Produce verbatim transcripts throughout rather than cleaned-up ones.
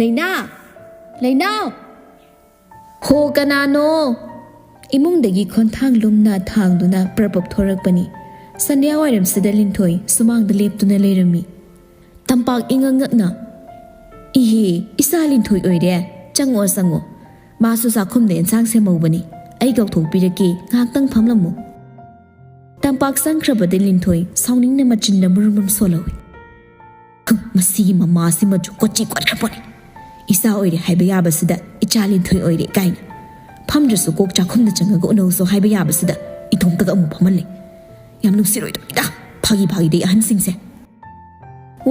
ꯂꯩꯅꯥ! ꯂꯩꯅꯥ! ꯍꯣ, ꯀꯅꯥꯅꯣ? ꯏꯃꯨꯡꯗꯒꯤ ꯈꯣꯟꯊꯥꯡ ꯂꯨꯝꯅ ꯊꯥꯡꯗꯨꯅ ꯄ꯭ꯔꯄꯞ ꯊꯣꯔꯛꯄꯅꯤ꯫ ꯁꯟꯙ꯭ꯌꯥ ꯋꯥꯏꯔꯝꯁꯤꯗ ꯂꯤꯟꯊꯣꯏ ꯁꯨꯃꯥꯡꯗ ꯂꯦꯞꯇꯨꯅ ꯂꯩꯔꯝꯃꯤ꯫ ꯇꯝꯄꯥꯛ ꯏꯉꯛ ꯉꯛꯅ, "ꯏꯍꯦ, ꯏꯆꯥ ꯂꯤꯟꯊꯣꯏ ꯑꯣꯏꯔꯦ꯫ ꯆꯪꯉꯣ, ꯆꯪꯉꯣ꯫ ꯃꯥꯁꯨ ꯆꯥꯛꯈꯨꯝꯗ ꯑꯦꯟꯁꯥꯡ ꯁꯦꯝꯍꯧꯕꯅꯤ꯫ ꯑꯩ ꯀꯧꯊꯣꯛꯄꯤꯔꯛꯀꯦ, ꯉꯥꯏꯍꯥꯛꯇꯪ ꯐꯝꯂꯝꯃꯨ꯫" ꯇꯝꯄꯥꯛ ꯆꯪꯈ꯭ꯔꯕꯗꯤ ꯂꯤꯟꯊꯣꯏ ꯁꯥꯎꯅꯤꯡꯅ ꯃꯆꯤꯟꯗ ꯃꯨꯔꯨꯝ ꯃꯨꯔꯨꯝ ꯁꯣꯜꯍꯧꯏ꯫ "ꯍꯨꯝ, ꯃꯁꯤꯒꯤ ꯃꯃꯥꯁꯤꯃꯁꯨ ꯀꯣꯆꯤ ꯀꯣꯠꯈ꯭ꯔꯄꯣꯠꯅꯤ꯫ ꯏꯆꯥ ꯑꯣꯏꯔꯦ ꯍꯥꯏꯕ ꯌꯥꯕꯁꯤꯗ ꯏꯆꯥ ꯂꯤꯟꯊꯣꯏ ꯑꯣꯏꯔꯦ ꯀꯥꯏꯅ꯫ ꯐꯝꯗ꯭ꯔꯁꯨ ꯀꯣꯛ ꯆꯥꯛꯈꯨꯝꯗ ꯆꯪꯉꯒ ꯎꯅꯧꯁꯨ ꯍꯥꯏꯕ ꯌꯥꯕꯁꯤꯗ ꯏꯇꯣꯝꯇꯒ ꯑꯃꯨꯛ ꯐꯝꯍꯜꯂꯦ꯫ ꯌꯥꯝ ꯅꯨꯡꯁꯤꯔꯣꯏꯗꯧꯔꯤꯗ, ꯐꯥꯒꯤ ꯐꯥꯒꯤꯗꯩ ꯑꯍꯟꯁꯤꯡꯁꯦ꯫"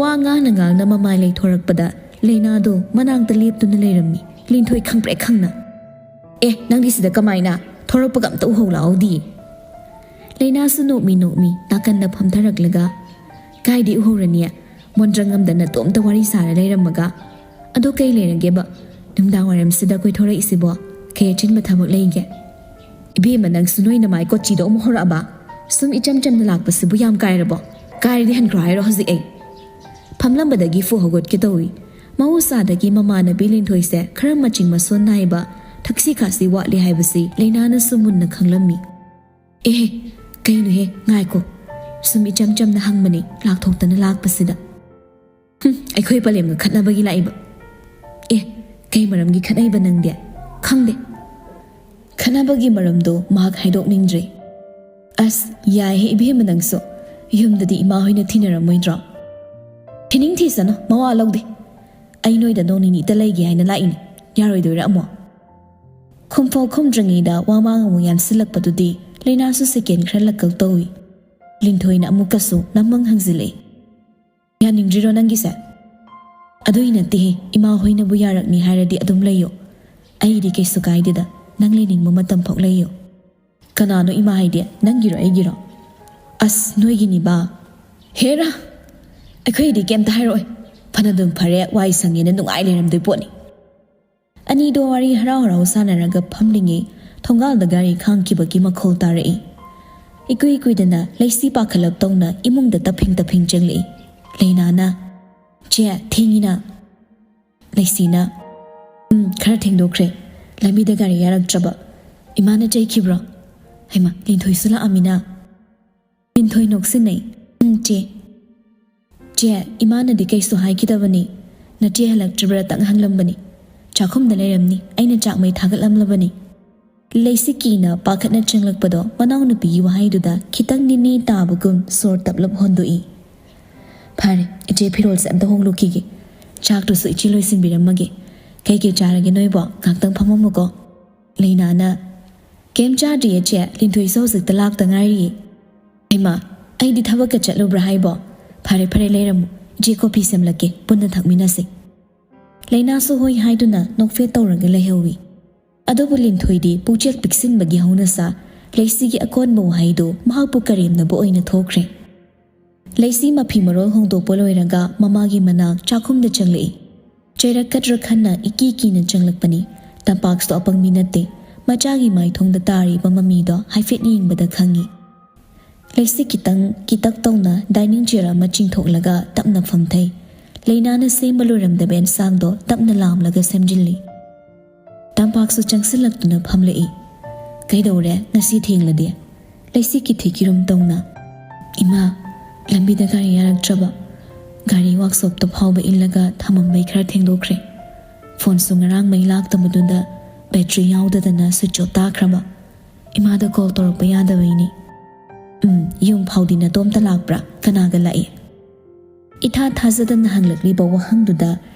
ꯋꯥ ꯉꯥꯡꯅ ꯉꯥꯡꯅ ꯃꯃꯥꯏ ꯂꯩꯊꯣꯔꯛꯄꯗ ꯂꯩꯅꯥꯗꯣ ꯃꯅꯥꯛꯇ ꯂꯦꯞꯇꯨꯅ ꯂꯩꯔꯝꯃꯤ꯫ ꯂꯤꯟꯊꯣꯏ ꯈꯪꯄ꯭ꯔꯦꯛ ꯈꯪꯅ, "ꯑꯦ, ꯅꯪꯗꯤ ꯁꯤꯗ ꯀꯃꯥꯏꯅ? ꯊꯣꯔꯛꯄꯒ ꯑꯝꯇ ꯎꯍꯧ ꯂꯥꯛꯍꯧꯗꯤꯌꯦ꯫" ꯂꯩꯅꯥꯁꯨ ꯅꯣꯛꯃꯤ ꯅꯣꯛꯃꯤ ꯅꯥꯀꯟꯗ ꯐꯝꯊꯔꯛꯂꯒ, "ꯀꯥꯏꯗꯤ ꯎꯍꯧꯔꯅꯤ? ꯃꯣꯟꯗ꯭ꯔꯪ ꯑꯃꯗ ꯅꯇꯣꯝꯇ ꯋꯥꯔꯤ ꯁꯥꯔ ꯂꯩꯔꯝꯃꯒ꯫ ꯑꯗꯣ ꯀꯩ ꯂꯩꯔꯒꯦꯕ? ꯅꯨꯡꯗꯥꯡ ꯋꯥꯏꯔꯝꯁꯤꯗ ꯀꯣꯏꯊꯣꯔꯛꯏꯁꯤꯕꯣ? ꯀꯩ ꯑꯆꯤꯟꯕ ꯊꯕꯛ ꯂꯩꯒꯦ?" "ꯏꯕꯦꯝꯃ, ꯅꯪꯁꯨ ꯅꯣꯏ ꯅꯃꯥꯏ ꯀꯣꯠꯆꯤꯗꯣ ꯑꯃꯨꯛ ꯍꯧꯔꯛꯑꯕ? ꯁꯨꯝ ꯏꯆꯝ ꯆꯝꯅ ꯂꯥꯛꯄꯁꯤꯕꯨ ꯌꯥꯝ ꯀꯥꯏꯔꯕꯣ? ꯀꯥꯏꯔꯗꯤ ꯍꯟꯈ꯭ꯔꯣ ꯍꯥꯏꯔꯣ ꯍꯧꯖꯤꯛ ꯑꯩ?" ꯐꯝꯂꯝꯕꯗꯒꯤ ꯐꯨ ꯍꯧꯒꯠꯀꯦ ꯇꯧꯏ꯫ ꯃꯍꯧꯁꯥꯗꯒꯤ ꯃꯃꯥꯟꯅꯕꯤ ꯂꯤꯟꯊꯣꯏꯁꯦ ꯈꯔ ꯃꯆꯤꯡ ꯃꯁꯣꯟ ꯅꯥꯏꯕ, ꯊꯛꯁꯤ ꯈꯥꯁꯤ ꯋꯥꯠꯂꯤ ꯍꯥꯏꯕꯁꯤ ꯂꯩꯅꯥꯅꯁꯨ ꯃꯨꯟꯅ ꯈꯪꯂꯝꯃꯤ꯫ "ꯑꯦꯍꯦ, ꯀꯩꯅꯣꯍꯦ, ꯉꯥꯏꯈꯣ꯫ ꯁꯨꯝ ꯏꯆꯝ ꯆꯝꯅ ꯍꯪꯕꯅꯤ, ꯂꯥꯛꯊꯣꯛꯇꯅ ꯂꯥꯛꯄꯁꯤꯗ꯫" "ꯍꯨꯝ, ꯑꯩꯈꯣꯏ ꯄꯂꯦꯝꯒ ꯈꯠꯅꯕꯒꯤ ꯂꯥꯛꯏꯕ?" "ꯑꯦ, ꯀꯩ ꯃꯔꯝꯒꯤ ꯈꯠꯅꯩꯕ ꯅꯪꯗꯤ?" "ꯈꯪꯗꯦ꯫" ꯈꯠꯅꯕꯒꯤ ꯃꯔꯝꯗꯣ ꯃꯍꯥꯛ ꯍꯥꯏꯗꯣꯛꯅꯤꯡꯗ꯭ꯔꯦ꯫ "ꯑꯁ, ꯌꯥꯏꯍꯦ ꯏꯕꯦꯝꯃ ꯅꯪꯁꯨ꯫ ꯌꯨꯝꯗꯗꯤ ꯏꯃꯥ ꯍꯣꯏꯅ ꯊꯤꯅꯔꯝꯃꯣꯏꯗ꯭ꯔꯣ?" "ꯊꯤꯅꯤꯡ ꯊꯤꯁꯅꯨ, ꯃꯋꯥ ꯂꯧꯗꯦ꯫ ꯑꯩ ꯅꯣꯏꯗ ꯅꯣꯡ ꯅꯤꯅꯤꯇ ꯂꯩꯒꯦ ꯍꯥꯏꯅ ꯂꯥꯛꯏꯅꯤ꯫ ꯌꯥꯔꯣꯏꯗꯣꯏꯔꯥ ꯑꯃꯨꯛ?" ꯈꯨꯝꯐꯥꯎ ꯈꯨꯝꯗ꯭ꯔꯤꯉꯩꯗ ꯋꯥꯃꯥꯡ ꯑꯃꯨꯛ ꯌꯥꯟꯁꯤꯜꯂꯛꯄꯗꯨꯗꯤ ꯂꯩꯅꯥꯁꯨ ꯁꯦꯀꯦꯟ ꯈꯔ ꯂꯛꯀꯛ ꯇꯧꯏ꯫ ꯂꯤꯟꯊꯣꯏꯅ ꯑꯃꯨꯛꯀꯁꯨ ꯅꯝꯃꯪ ꯍꯪꯖꯤꯜꯂꯛꯏ꯫ "ꯌꯥꯅꯤꯡꯗ꯭ꯔꯤꯔꯣ ꯅꯪꯒꯤꯁꯦ?" "ꯑꯗꯨꯏ ꯅꯠꯇꯦꯍꯦ, ꯏꯃꯥ ꯍꯣꯏꯅꯕꯨ ꯌꯥꯔꯛꯅꯤ ꯍꯥꯏꯔꯗꯤ ꯑꯗꯨꯝ ꯂꯩꯌꯣ꯫ ꯑꯩꯗꯤ ꯀꯩꯁꯨ ꯀꯥꯏꯗꯦꯗ, ꯅꯪ ꯂꯩꯅꯤꯡꯕ ꯃꯇꯝ ꯐꯥꯎ ꯂꯩꯌꯣ꯫" "ꯀꯅꯥꯅꯣ ꯏꯃꯥ ꯍꯥꯏꯗꯤ? ꯅꯪꯒꯤꯔꯣ ꯑꯩꯒꯤꯔꯣ?" "ꯑꯁ, ꯅꯣꯏꯒꯤꯅꯤꯕ꯫" "ꯍꯦꯔꯥ, ꯑꯩꯈꯣꯏꯗꯤ ꯀꯩꯝꯇ ꯍꯥꯏꯔꯛꯑꯣꯏ꯫ ꯐꯅꯗꯨꯝ ꯐꯔꯦ, ꯋꯥꯏ ꯁꯪꯉꯦꯅ ꯅꯨꯡꯉꯥꯏ ꯂꯩꯔꯝꯗꯣꯏ ꯄꯣꯠꯅꯤ꯫" ꯑꯅꯤꯗꯣ ꯋꯥꯔꯤ ꯍꯔꯥꯎ ꯍꯔꯥꯎ ꯁꯥꯟꯅꯔꯒ ꯐꯝꯂꯤꯉꯩ ꯊꯣꯡꯒꯥꯜꯗ ꯒꯥꯔꯤ ꯈꯥꯝꯈꯤꯕꯒꯤ ꯃꯈꯣꯜ ꯇꯥꯔꯛꯏ꯫ ꯏꯀꯨꯏ ꯀꯨꯏꯗꯅ ꯂꯩꯁꯤ ꯄꯥꯈꯠꯂꯞ ꯇꯧꯅ ꯏꯃꯨꯡꯗ ꯇꯞꯐꯤꯡ ꯇꯞꯐꯤꯡ ꯆꯪꯂꯛꯏ꯫ ꯂꯩꯅꯥꯅ, "ꯆꯦ, ꯊꯦꯡꯉꯤꯅ꯫" ꯂꯩꯁꯤꯅ, "ꯎꯝ, ꯈꯔ ꯊꯦꯡꯗꯣꯛꯈ꯭ꯔꯦ꯫ ꯂꯝꯕꯤꯗ ꯒꯥꯔꯤ ꯌꯥꯔꯛꯇ꯭ꯔꯕ꯫ ꯏꯃꯥꯅ ꯆꯩꯈꯤꯕ꯭ꯔꯣ?" ꯍꯩꯃꯥ, ꯂꯤꯟꯊꯣꯏꯁꯨ ꯂꯥꯛꯑꯝꯃꯤꯅ꯫ ꯂꯤꯟꯊꯣꯏ ꯅꯣꯛꯁꯤꯟꯅꯩ꯫ "ꯎꯝ, ꯆꯦ꯫ ꯆꯦ, ꯏꯃꯥꯅꯗꯤ ꯀꯩꯁꯨ ꯍꯥꯏꯈꯤꯗꯕꯅꯤ꯫ ꯅꯆꯦ ꯍꯜꯂꯛꯇ꯭ꯔꯤꯕ꯭ꯔꯥꯇꯪ ꯍꯪꯂꯝꯕꯅꯤ꯫ ꯆꯥꯛꯈꯨꯝꯗ ꯂꯩꯔꯝꯅꯤ, ꯑꯩꯅ ꯆꯥꯛ ꯃꯩ ꯊꯥꯒꯠꯂꯝꯂꯕꯅꯤ꯫" ꯂꯩꯁꯤ ꯀꯤꯅ ꯄꯥꯈꯠꯅ ꯆꯪꯂꯛꯄꯗꯣ ꯃꯅꯥꯎꯅꯨꯄꯤꯒꯤ ꯋꯥꯍꯩꯗꯨꯗ ꯈꯤꯇꯪ ꯅꯤꯅꯤ ꯇꯥꯕꯒꯨꯝ ꯁꯣꯔ ꯇꯞꯂꯞ ꯍꯣꯟꯗꯣꯛꯏ꯫ "ꯐꯔꯦ, ꯏꯆꯦ ꯐꯤꯔꯣꯜꯁꯦ ꯑꯝꯇ ꯍꯣꯡꯗꯣꯛꯈꯤꯒꯦ꯫ ꯆꯥꯛꯇꯨꯁꯨ ꯏꯆꯦ ꯂꯣꯏꯁꯤꯟꯕꯤꯔꯝꯃꯒꯦ꯫ ꯀꯩꯀꯩ ꯆꯥꯔꯒꯦ ꯅꯣꯏꯕꯣ? ꯉꯥꯛꯇꯪ ꯐꯝꯃꯝꯃꯨꯀꯣ꯫" ꯂꯩꯅꯥꯅ, "ꯀꯩꯝ ꯆꯥꯗ꯭ꯔꯤꯌꯦ ꯆꯦ, ꯂꯤꯟꯊꯣꯏꯁꯨ ꯍꯧꯖꯤꯛꯇ ꯂꯥꯛꯇ ꯉꯥꯏꯔꯤꯌꯦ꯫" "ꯍꯩꯃꯥ, ꯑꯩꯗꯤ ꯊꯕꯛꯀ ꯆꯠꯂꯨꯕ꯭ꯔꯥ ꯍꯥꯏꯕꯣ? ꯐꯔꯦ ꯐꯔꯦ, ꯂꯩꯔꯝꯃꯨ, ꯏꯆꯦ ꯀꯣꯐꯤ ꯁꯦꯝꯂꯛꯀꯦ, ꯄꯨꯟꯅ ꯊꯛꯃꯤꯟꯅꯁꯤ꯫" ꯂꯩꯅꯥꯁꯨ ꯍꯣꯏ ꯍꯥꯏꯗꯨꯅ ꯅꯣꯛꯐꯦꯠ ꯇꯧꯔꯒ ꯂꯩꯍꯧꯏ꯫ ꯑꯗꯨꯕꯨ ꯂꯤꯟꯊꯣꯏꯗꯤ ꯄꯨꯛꯆꯦꯜ ꯄꯤꯛꯁꯤꯟꯕꯒꯤ ꯍꯧꯅꯁꯥ ꯂꯩꯁꯤꯒꯤ ꯑꯀꯣꯟꯕ ꯋꯥꯍꯩꯗꯨ ꯃꯍꯥꯛꯄꯨ ꯀꯔꯦꯝꯅꯕ ꯑꯣꯏꯅ ꯊꯣꯛꯈ꯭ꯔꯦ꯫ ꯂꯩꯁꯤ ꯃꯐꯤ ꯃꯔꯣꯜ ꯍꯣꯡꯗꯣꯛꯄ ꯂꯣꯏꯔꯒ ꯃꯃꯥꯒꯤ ꯃꯅꯥꯛ ꯆꯥꯛꯈꯨꯝꯗ ꯆꯪꯂꯛꯏ꯫ ꯆꯩꯔꯛꯀꯗ꯭ꯔꯥ ꯈꯟꯅ ꯏꯀꯤ ꯀꯤꯅ ꯆꯪꯂꯛꯄꯅꯤ꯫ ꯇꯝꯄꯥꯛꯁꯨ ꯑꯄꯪꯕꯤ ꯅꯠꯇꯦ꯫ ꯃꯆꯥꯒꯤ ꯃꯥꯏꯊꯣꯡꯗ ꯇꯥꯔꯤꯕ ꯃꯃꯤꯗꯣ ꯍꯥꯏꯐꯦꯠ ꯌꯦꯡꯕꯗ ꯈꯪꯏ꯫ ꯂꯩꯁꯤ ꯈꯤꯇꯪ ꯀꯤꯇꯛ ꯇꯧꯅ ꯗꯥꯏꯅꯤꯡ ꯆꯤꯌꯔ ꯑꯃ ꯆꯤꯡꯊꯣꯛꯂꯒ ꯇꯞꯅ ꯐꯝꯊꯩ꯫ ꯂꯩꯅꯥꯅ ꯁꯦꯝꯕ ꯂꯣꯏꯔꯝꯗꯕ ꯑꯦꯟꯁꯥꯡꯗꯣ ꯇꯞꯅ ꯂꯥꯝꯂꯒ ꯁꯦꯝꯖꯤꯜꯂꯤ꯫ ꯇꯝꯄꯥꯛꯁꯨ ꯆꯪꯁꯤꯜꯂꯛꯇꯨꯅ ꯐꯝꯂꯛꯏ꯫ "ꯀꯩꯗꯧꯔꯦ ꯉꯁꯤ ꯊꯦꯡꯂꯗꯤ?" ꯂꯩꯁꯤ ꯀꯤꯊꯤ ꯀꯤꯔꯨꯝ ꯇꯧꯅ꯫ "ꯏꯃꯥ, ꯂꯝꯕꯤꯗ ꯒꯥꯔꯤ ꯌꯥꯔꯛꯇ꯭ꯔꯕ꯫ ꯒꯥꯔꯤ ꯋꯥꯛꯁꯣꯞꯇ ꯐꯥꯎꯕ ꯏꯜꯂꯒ ꯊꯝꯃꯝꯕꯩ ꯈꯔ ꯊꯦꯡꯗꯣꯛꯈ꯭ꯔꯦ꯫ ꯐꯣꯟꯁꯨ ꯉꯔꯥꯡ ꯃꯩ ꯂꯥꯛꯇꯕꯗꯨꯗ ꯕꯦꯇ꯭ꯔꯤ ꯌꯥꯎꯗꯗꯅ ꯁ꯭ꯋꯤꯆ ꯑꯣꯐ ꯇꯥꯈ꯭ꯔꯕ꯫ ꯏꯃꯥꯗ ꯀꯣꯜ ꯇꯧꯔꯛꯄ ꯌꯥꯗꯕꯩꯅꯤ꯫" "ꯎꯝ, ꯌꯨꯝ ꯐꯥꯎꯗꯤ ꯅꯇꯣꯝꯇ ꯂꯥꯛꯄ꯭ꯔꯥ? ꯀꯅꯥꯒ ꯂꯥꯛꯏ?" ꯏꯊꯥ ꯊꯥꯖꯗꯅ ꯍꯪꯂꯛꯂꯤꯕ ꯋꯥꯍꯪꯗꯨꯗ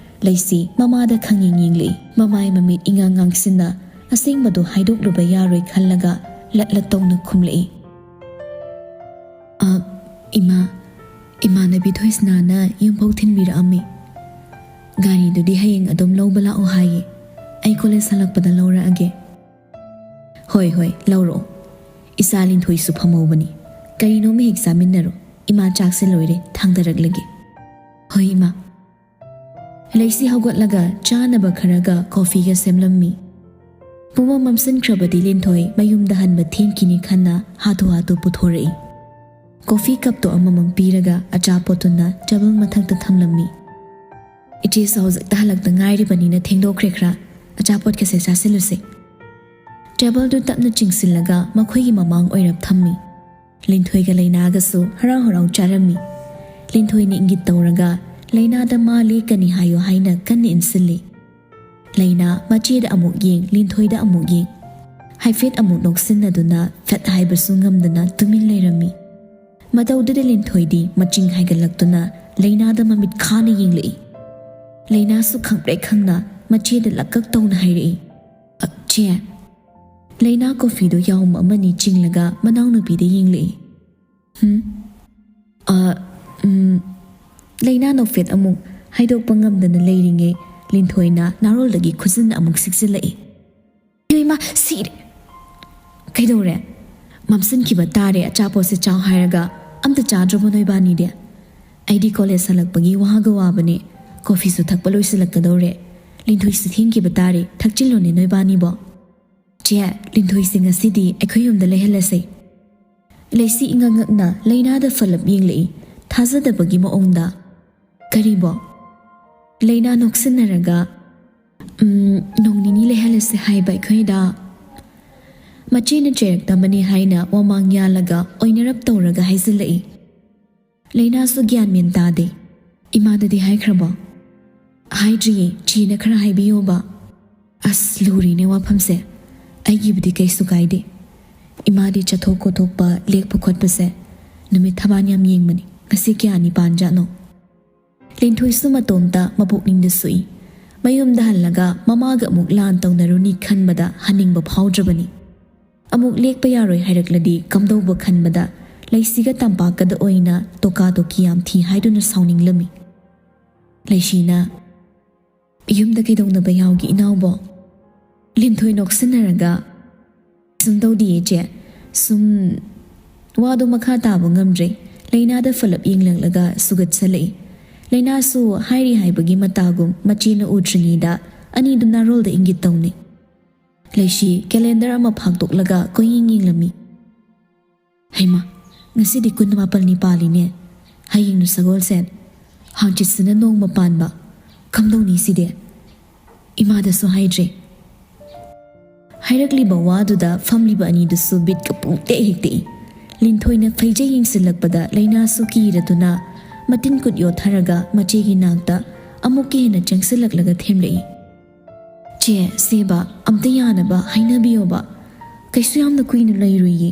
ꯂꯩꯁꯤ ꯃꯃꯥꯗ ꯈꯪꯌꯦꯡ ꯌꯦꯡꯂꯛꯏ꯫ ꯃꯃꯥꯏ ꯃꯃꯤꯠ ꯏꯉꯥꯡ ꯉꯥꯡꯁꯤꯟꯅ ꯑꯁꯦꯡꯕꯗꯨ ꯍꯥꯏꯗꯣꯛꯂꯨꯕ ꯌꯥꯔꯣꯏ ꯈꯜꯂꯒ ꯂꯠ ꯂꯠ ꯇꯧꯅ ꯈꯨꯝꯂꯛꯏ꯫ "ꯑ, ꯏꯃꯥ, ꯏꯃꯥꯟꯅꯕꯤ ꯊꯣꯏꯁꯅꯥꯅ ꯌꯨꯝꯐꯧ ꯊꯤꯟꯕꯤꯔꯛꯑꯝꯃꯤ꯫ ꯒꯥꯔꯤꯗꯨꯗꯤ ꯍꯌꯦꯡ ꯑꯗꯨꯝ ꯂꯧꯕ ꯂꯥꯛꯑꯣ ꯍꯥꯏꯌꯦ꯫ ꯑꯩ ꯀꯣꯂꯦꯖ ꯍꯜꯂꯛꯄꯗ ꯂꯧꯔꯛꯑꯒꯦ꯫" "ꯍꯣꯏ, ꯍꯣꯏ, ꯂꯧꯔꯛꯑꯣ꯫ ꯏꯆꯥ ꯂꯤꯟꯊꯣꯏꯁꯨ ꯐꯝꯍꯧꯕꯅꯤ꯫ ꯀꯔꯤꯅꯣꯝꯃ ꯍꯦꯛ ꯆꯥꯃꯤꯟꯅꯔꯣ꯫ ꯏꯃꯥ ꯆꯥꯛꯁꯦ ꯂꯣꯏꯔꯦ, ꯊꯥꯡꯗꯔꯛꯂꯒꯦ꯫" "ꯍꯣꯏ, ꯏꯃꯥ꯫" ꯂꯩꯁꯤ ꯍꯧꯒꯠꯂꯒ ꯆꯥꯅꯕ ꯈꯔꯒ ꯀꯣꯐꯤꯒ ꯁꯦꯝꯂꯝꯃꯤ꯫ ꯄꯨꯝꯃꯝ ꯃꯝꯁꯤꯟꯈ꯭ꯔꯕꯗꯤ ꯂꯤꯟꯊꯣꯏ ꯃꯌꯨꯝꯗ ꯍꯟꯕ ꯊꯦꯡꯈꯤꯅꯤ ꯈꯟꯅ ꯍꯥꯊꯨ ꯍꯥꯊꯨ ꯄꯨꯊꯣꯔꯛꯏ꯫ ꯀꯣꯐꯤ ꯀꯞꯇꯣ ꯑꯃꯃꯝ ꯄꯤꯔꯒ ꯑꯆꯥꯄꯣꯠꯇꯨꯅ ꯇꯦꯕꯜ ꯃꯊꯛꯇ ꯊꯝꯂꯝꯃꯤ꯫ "ꯏꯆꯦꯁꯨ ꯍꯧꯖꯤꯛꯇ ꯍꯜꯂꯛꯇ ꯉꯥꯏꯔꯤꯕꯅꯤꯅ ꯊꯦꯡꯗꯣꯛꯈ꯭ꯔꯦ ꯈꯔ꯫ ꯑꯆꯥꯄꯣꯠꯀꯁꯦ ꯆꯥꯁꯤꯜꯂꯨꯁꯦ꯫" ꯇꯦꯕꯜꯗꯨ ꯇꯞꯅ ꯆꯤꯡꯁꯤꯜꯂꯒ ꯃꯈꯣꯏꯒꯤ ꯃꯃꯥꯡ ꯑꯣꯏꯔꯞ ꯊꯝꯃꯤ꯫ ꯂꯤꯟꯊꯣꯏꯒ ꯂꯩꯅꯥꯒꯁꯨ ꯍꯔꯥꯎ ꯍꯔꯥꯎ ꯆꯥꯔꯝꯃꯤ꯫ ꯂꯤꯟꯊꯣꯏꯅ ꯏꯪꯒꯤꯠ ꯇꯧꯔꯒ ꯂꯩꯅꯥꯗ ꯃꯥ ꯂꯦꯛꯀꯅꯤ ꯍꯥꯏꯌꯨ ꯍꯥꯏꯅ ꯀꯟꯅ ꯏꯟꯁꯤꯜꯂꯤ꯫ ꯂꯩꯅꯥ ꯃꯆꯦꯗ ꯑꯃꯨꯛ ꯌꯦꯡ, ꯂꯤꯟꯊꯣꯏꯗ ꯑꯃꯨꯛ ꯌꯦꯡ꯫ ꯍꯥꯏꯐꯦꯠ ꯑꯃꯨꯛ ꯅꯣꯛꯁꯤꯟꯅꯗꯨꯅ ꯐꯦꯠ ꯍꯥꯏꯕꯁꯨ ꯉꯝꯗꯅ ꯇꯨꯃꯤꯟ ꯂꯩꯔꯝꯃꯤ꯫ ꯃꯇꯧꯗꯨꯗ ꯂꯤꯟꯊꯣꯏꯗꯤ ꯃꯆꯤꯡ ꯍꯥꯏꯒꯠꯂꯛꯇꯨꯅ ꯂꯩꯅꯥꯗ ꯃꯃꯤꯠ ꯈꯥꯅ ꯌꯦꯡꯂꯛꯏ꯫ ꯂꯩꯅꯥꯁꯨ ꯈꯪꯄ꯭ꯔꯦꯛ ꯈꯪꯅ ꯃꯆꯦꯗ ꯂꯛꯀꯛ ꯇꯧꯅ ꯍꯥꯏꯔꯛꯏ, "ꯑ, ꯆꯦ꯫" ꯂꯩꯅꯥ ꯀꯣꯐꯤꯗꯨ ꯌꯥꯎꯝ ꯑꯃꯅꯤ ꯆꯤꯡꯂꯒ ꯃꯅꯥꯎꯅꯨꯄꯤꯗ ꯌꯦꯡꯂꯛꯏ꯫ "ꯍꯨꯝ? ꯑ, ꯎꯝ꯫" ꯂꯩꯅꯥ ꯅꯣꯛꯐꯦꯠ ꯑꯃꯨꯛ ꯍꯥꯏꯗꯣꯛꯄ ꯉꯝꯗꯅ ꯂꯩꯔꯤꯉꯩ ꯂꯤꯟꯊꯣꯏꯅ ꯅꯥꯔꯣꯜꯗꯒꯤ ꯈꯨꯖꯤꯟ ꯑꯃꯨꯛ ꯁꯤꯛꯆꯤꯜꯂꯛꯏ꯫ "ꯏꯃꯥ, ꯁꯤꯔꯦ!" "ꯀꯩꯗꯧꯔꯦ? ꯃꯝꯁꯤꯟꯈꯤꯕ ꯇꯥꯔꯦ, ꯑꯆꯥꯄꯣꯠꯁꯦ ꯆꯥꯎ ꯍꯥꯏꯔꯒ ꯑꯝꯇ ꯆꯥꯗ꯭ꯔꯕꯣ ꯅꯣꯏꯕꯥꯅꯤꯗꯤ?" "ꯑꯩꯗꯤ ꯀꯣꯂꯦꯖ ꯍꯜꯂꯛꯄꯒꯤ ꯋꯥꯒ ꯋꯥꯕꯅꯦ꯫ ꯀꯣꯐꯤꯁꯨ ꯊꯛꯄ ꯂꯣꯏꯁꯤꯜꯂꯛꯀꯗꯧꯔꯦ꯫ ꯂꯤꯟꯊꯣꯏꯁꯨ ꯊꯦꯡꯈꯤꯕ ꯇꯥꯔꯦ, ꯊꯛꯆꯤꯜꯂꯣꯅꯦ ꯅꯣꯏꯕꯥꯅꯤꯕꯣ꯫" "ꯆꯦ, ꯂꯤꯟꯊꯣꯏꯁꯦ ꯉꯁꯤꯗꯤ ꯑꯩꯈꯣꯏ ꯌꯨꯝꯗ ꯂꯩꯍꯜꯂꯁꯦ꯫" ꯂꯩꯁꯤ ꯏꯉꯛ ꯉꯛꯅ ꯂꯩꯅꯥꯗ ꯐꯂꯞ ꯌꯦꯡꯂꯛꯏ, ꯊꯥꯖꯗꯕꯒꯤ ꯃꯑꯣꯡꯗ꯫ "ꯀꯔꯤꯕꯣ?" ꯂꯩꯅꯥ ꯅꯣꯛꯁꯤꯟꯅꯔꯒ, "ꯎꯝ, ꯅꯣꯡ ꯅꯤꯅꯤ ꯂꯩꯍꯜꯂꯁꯦ ꯍꯥꯏꯕ ꯑꯩꯈꯣꯏꯗ꯫" ꯃꯆꯦꯅ ꯆꯩꯔꯛꯇꯕꯅꯤ ꯍꯥꯏꯅ ꯋꯥꯃꯥꯡ ꯌꯥꯜꯂꯒ ꯑꯣꯏꯅꯔꯞ ꯇꯧꯔꯒ ꯍꯥꯏꯖꯤꯜꯂꯛꯏ꯫ ꯂꯩꯅꯥꯁꯨ ꯒ꯭ꯌꯥꯟ ꯃꯦꯟ ꯇꯥꯗꯦ꯫ "ꯏꯃꯥꯗꯗꯤ ꯍꯥꯏꯈ꯭ꯔꯕꯣ?" "ꯍꯥꯏꯗ꯭ꯔꯤꯌꯦ, ꯆꯦꯅ ꯈꯔ ꯍꯥꯏꯕꯤꯌꯣꯕ꯫" "ꯑꯁ, ꯂꯨꯔꯤꯅꯦ ꯋꯥꯐꯝꯁꯦ꯫ ꯑꯩꯒꯤꯕꯨꯗꯤ ꯀꯩꯁꯨ ꯀꯥꯏꯗꯦ꯫ ꯏꯃꯥꯗꯤ ꯆꯠꯊꯣꯛ ꯈꯣꯠꯊꯣꯛꯄ, ꯂꯦꯛꯄ ꯈꯣꯠꯄꯁꯦ ꯅꯨꯃꯤꯠ ꯊꯕꯥꯟ ꯌꯥꯝ ꯌꯦꯡꯕꯅꯤ꯫ ꯉꯁꯤ ꯀꯌꯥꯅꯤ ꯄꯥꯟꯖꯥꯠꯅꯣ?" ꯂꯤꯟꯊꯣꯏꯁꯨ ꯃꯇꯣꯝꯇ ꯃꯄꯨꯛꯅꯤꯡꯗ ꯁꯣꯛꯏ꯫ ꯃꯌꯨꯝꯗ ꯍꯜꯂꯒ ꯃꯃꯥꯒ ꯑꯃꯨꯛ ꯂꯥꯟ ꯇꯧꯅꯔꯨꯅꯤ ꯈꯟꯕꯗ ꯍꯟꯅꯤꯡꯕ ꯐꯥꯎꯗ꯭ꯔꯕꯅꯤ꯫ ꯑꯃꯨꯛ ꯂꯦꯛꯄ ꯌꯥꯔꯣꯏ ꯍꯥꯏꯔꯛꯂꯗꯤ ꯀꯝꯗꯧꯕ ꯈꯟꯕꯗ ꯂꯩꯁꯤꯒ ꯇꯝꯄꯥꯛꯀꯗ ꯑꯣꯏꯅ ꯇꯣꯀꯥ ꯇꯣꯀꯤ ꯌꯥꯝ ꯊꯤ ꯍꯥꯏꯗꯨꯅ ꯁꯥꯎꯅꯤꯡꯂꯝꯃꯤ꯫ ꯂꯩꯁꯤꯅ, "ꯌꯨꯝꯗ ꯀꯩꯗꯧꯅꯕ ꯌꯥꯎꯒꯦ ꯏꯅꯥꯎꯕꯣ?" ꯂꯤꯟꯊꯣꯏ ꯅꯣꯛꯁꯤꯟꯅꯔꯒ, "ꯁꯨꯝ ꯇꯧꯗꯤꯌꯦ ꯏꯆꯦ, ꯁꯨꯝ꯫" ꯋꯥꯗꯣ ꯃꯈꯥ ꯇꯥꯕ ꯉꯝꯗ꯭ꯔꯦ꯫ ꯂꯩꯅꯥꯗ ꯐꯂꯞ ꯌꯦꯡꯂꯛꯂꯒ ꯁꯨꯒꯠꯁꯜꯂꯛꯏ꯫ ꯂꯩꯅꯥꯁꯨ ꯍꯥꯏꯔꯤ ꯍꯥꯏꯕꯒꯤ ꯃꯇꯥꯒꯨꯝ ꯃꯆꯦꯅ ꯎꯗ꯭ꯔꯤꯉꯩꯗ ꯑꯅꯤꯗꯨ ꯅꯥꯔꯣꯜꯗ ꯏꯪꯒꯤꯠ ꯇꯧꯅꯩ꯫ ꯂꯩꯁꯤ ꯀꯦꯂꯦꯟꯗꯔ ꯑꯃ ꯐꯥꯛꯇꯣꯛꯂꯒ ꯀꯣꯏꯌꯦꯡ ꯌꯦꯡꯂꯝꯃꯤ꯫ "ꯍꯩꯃꯥ, ꯉꯁꯤꯗꯤ ꯀꯨꯟꯃꯥꯄꯜꯅꯤ ꯄꯥꯜꯂꯤꯅꯦ꯫ ꯍꯌꯦꯡꯅ ꯁꯒꯣꯜꯁꯦꯟ, ꯍꯥꯡꯆꯤꯠꯁꯤꯅ ꯅꯣꯡꯃ ꯄꯥꯟꯕ꯫ ꯀꯝꯗꯧꯅꯤ ꯁꯤꯗꯤ? ꯏꯃꯥꯗꯁꯨ ꯍꯥꯏꯗ꯭ꯔꯦ꯫ ꯍꯥꯏꯔꯛꯂꯤꯕ ꯋꯥꯗꯨꯗ ꯐꯝꯂꯤꯕ ꯑꯅꯤꯗꯨꯁꯨ ꯕꯤꯠꯀ ꯄꯨꯡꯇꯦꯛ ꯍꯦꯛ ꯇꯦꯛꯏ꯫ ꯂꯤꯟꯊꯣꯏꯅ ꯐꯩꯖꯩ ꯌꯦꯡꯁꯤꯜꯂꯛꯄꯗ ꯂꯩꯅꯥꯁꯨ ꯀꯤꯔꯗꯨꯅ ꯃꯇꯤꯟ ꯀꯨꯠ ꯌꯣꯠꯊꯔꯒ ꯃꯆꯦꯒꯤ ꯅꯥꯛꯇ ꯑꯃꯨꯛꯀ ꯍꯦꯟꯅ ꯆꯪꯁꯤꯜꯂꯛꯂꯒ ꯊꯦꯝꯂꯛꯏ꯫ "ꯆꯦ, ꯁꯦꯕ ꯑꯝꯇ ꯌꯥꯅꯕ ꯍꯥꯏꯅꯕꯤꯌꯣꯕ꯫ ꯀꯩꯁꯨ ꯌꯥꯝꯅ ꯀꯨꯏꯅ ꯂꯩꯔꯣꯏꯌꯦ꯫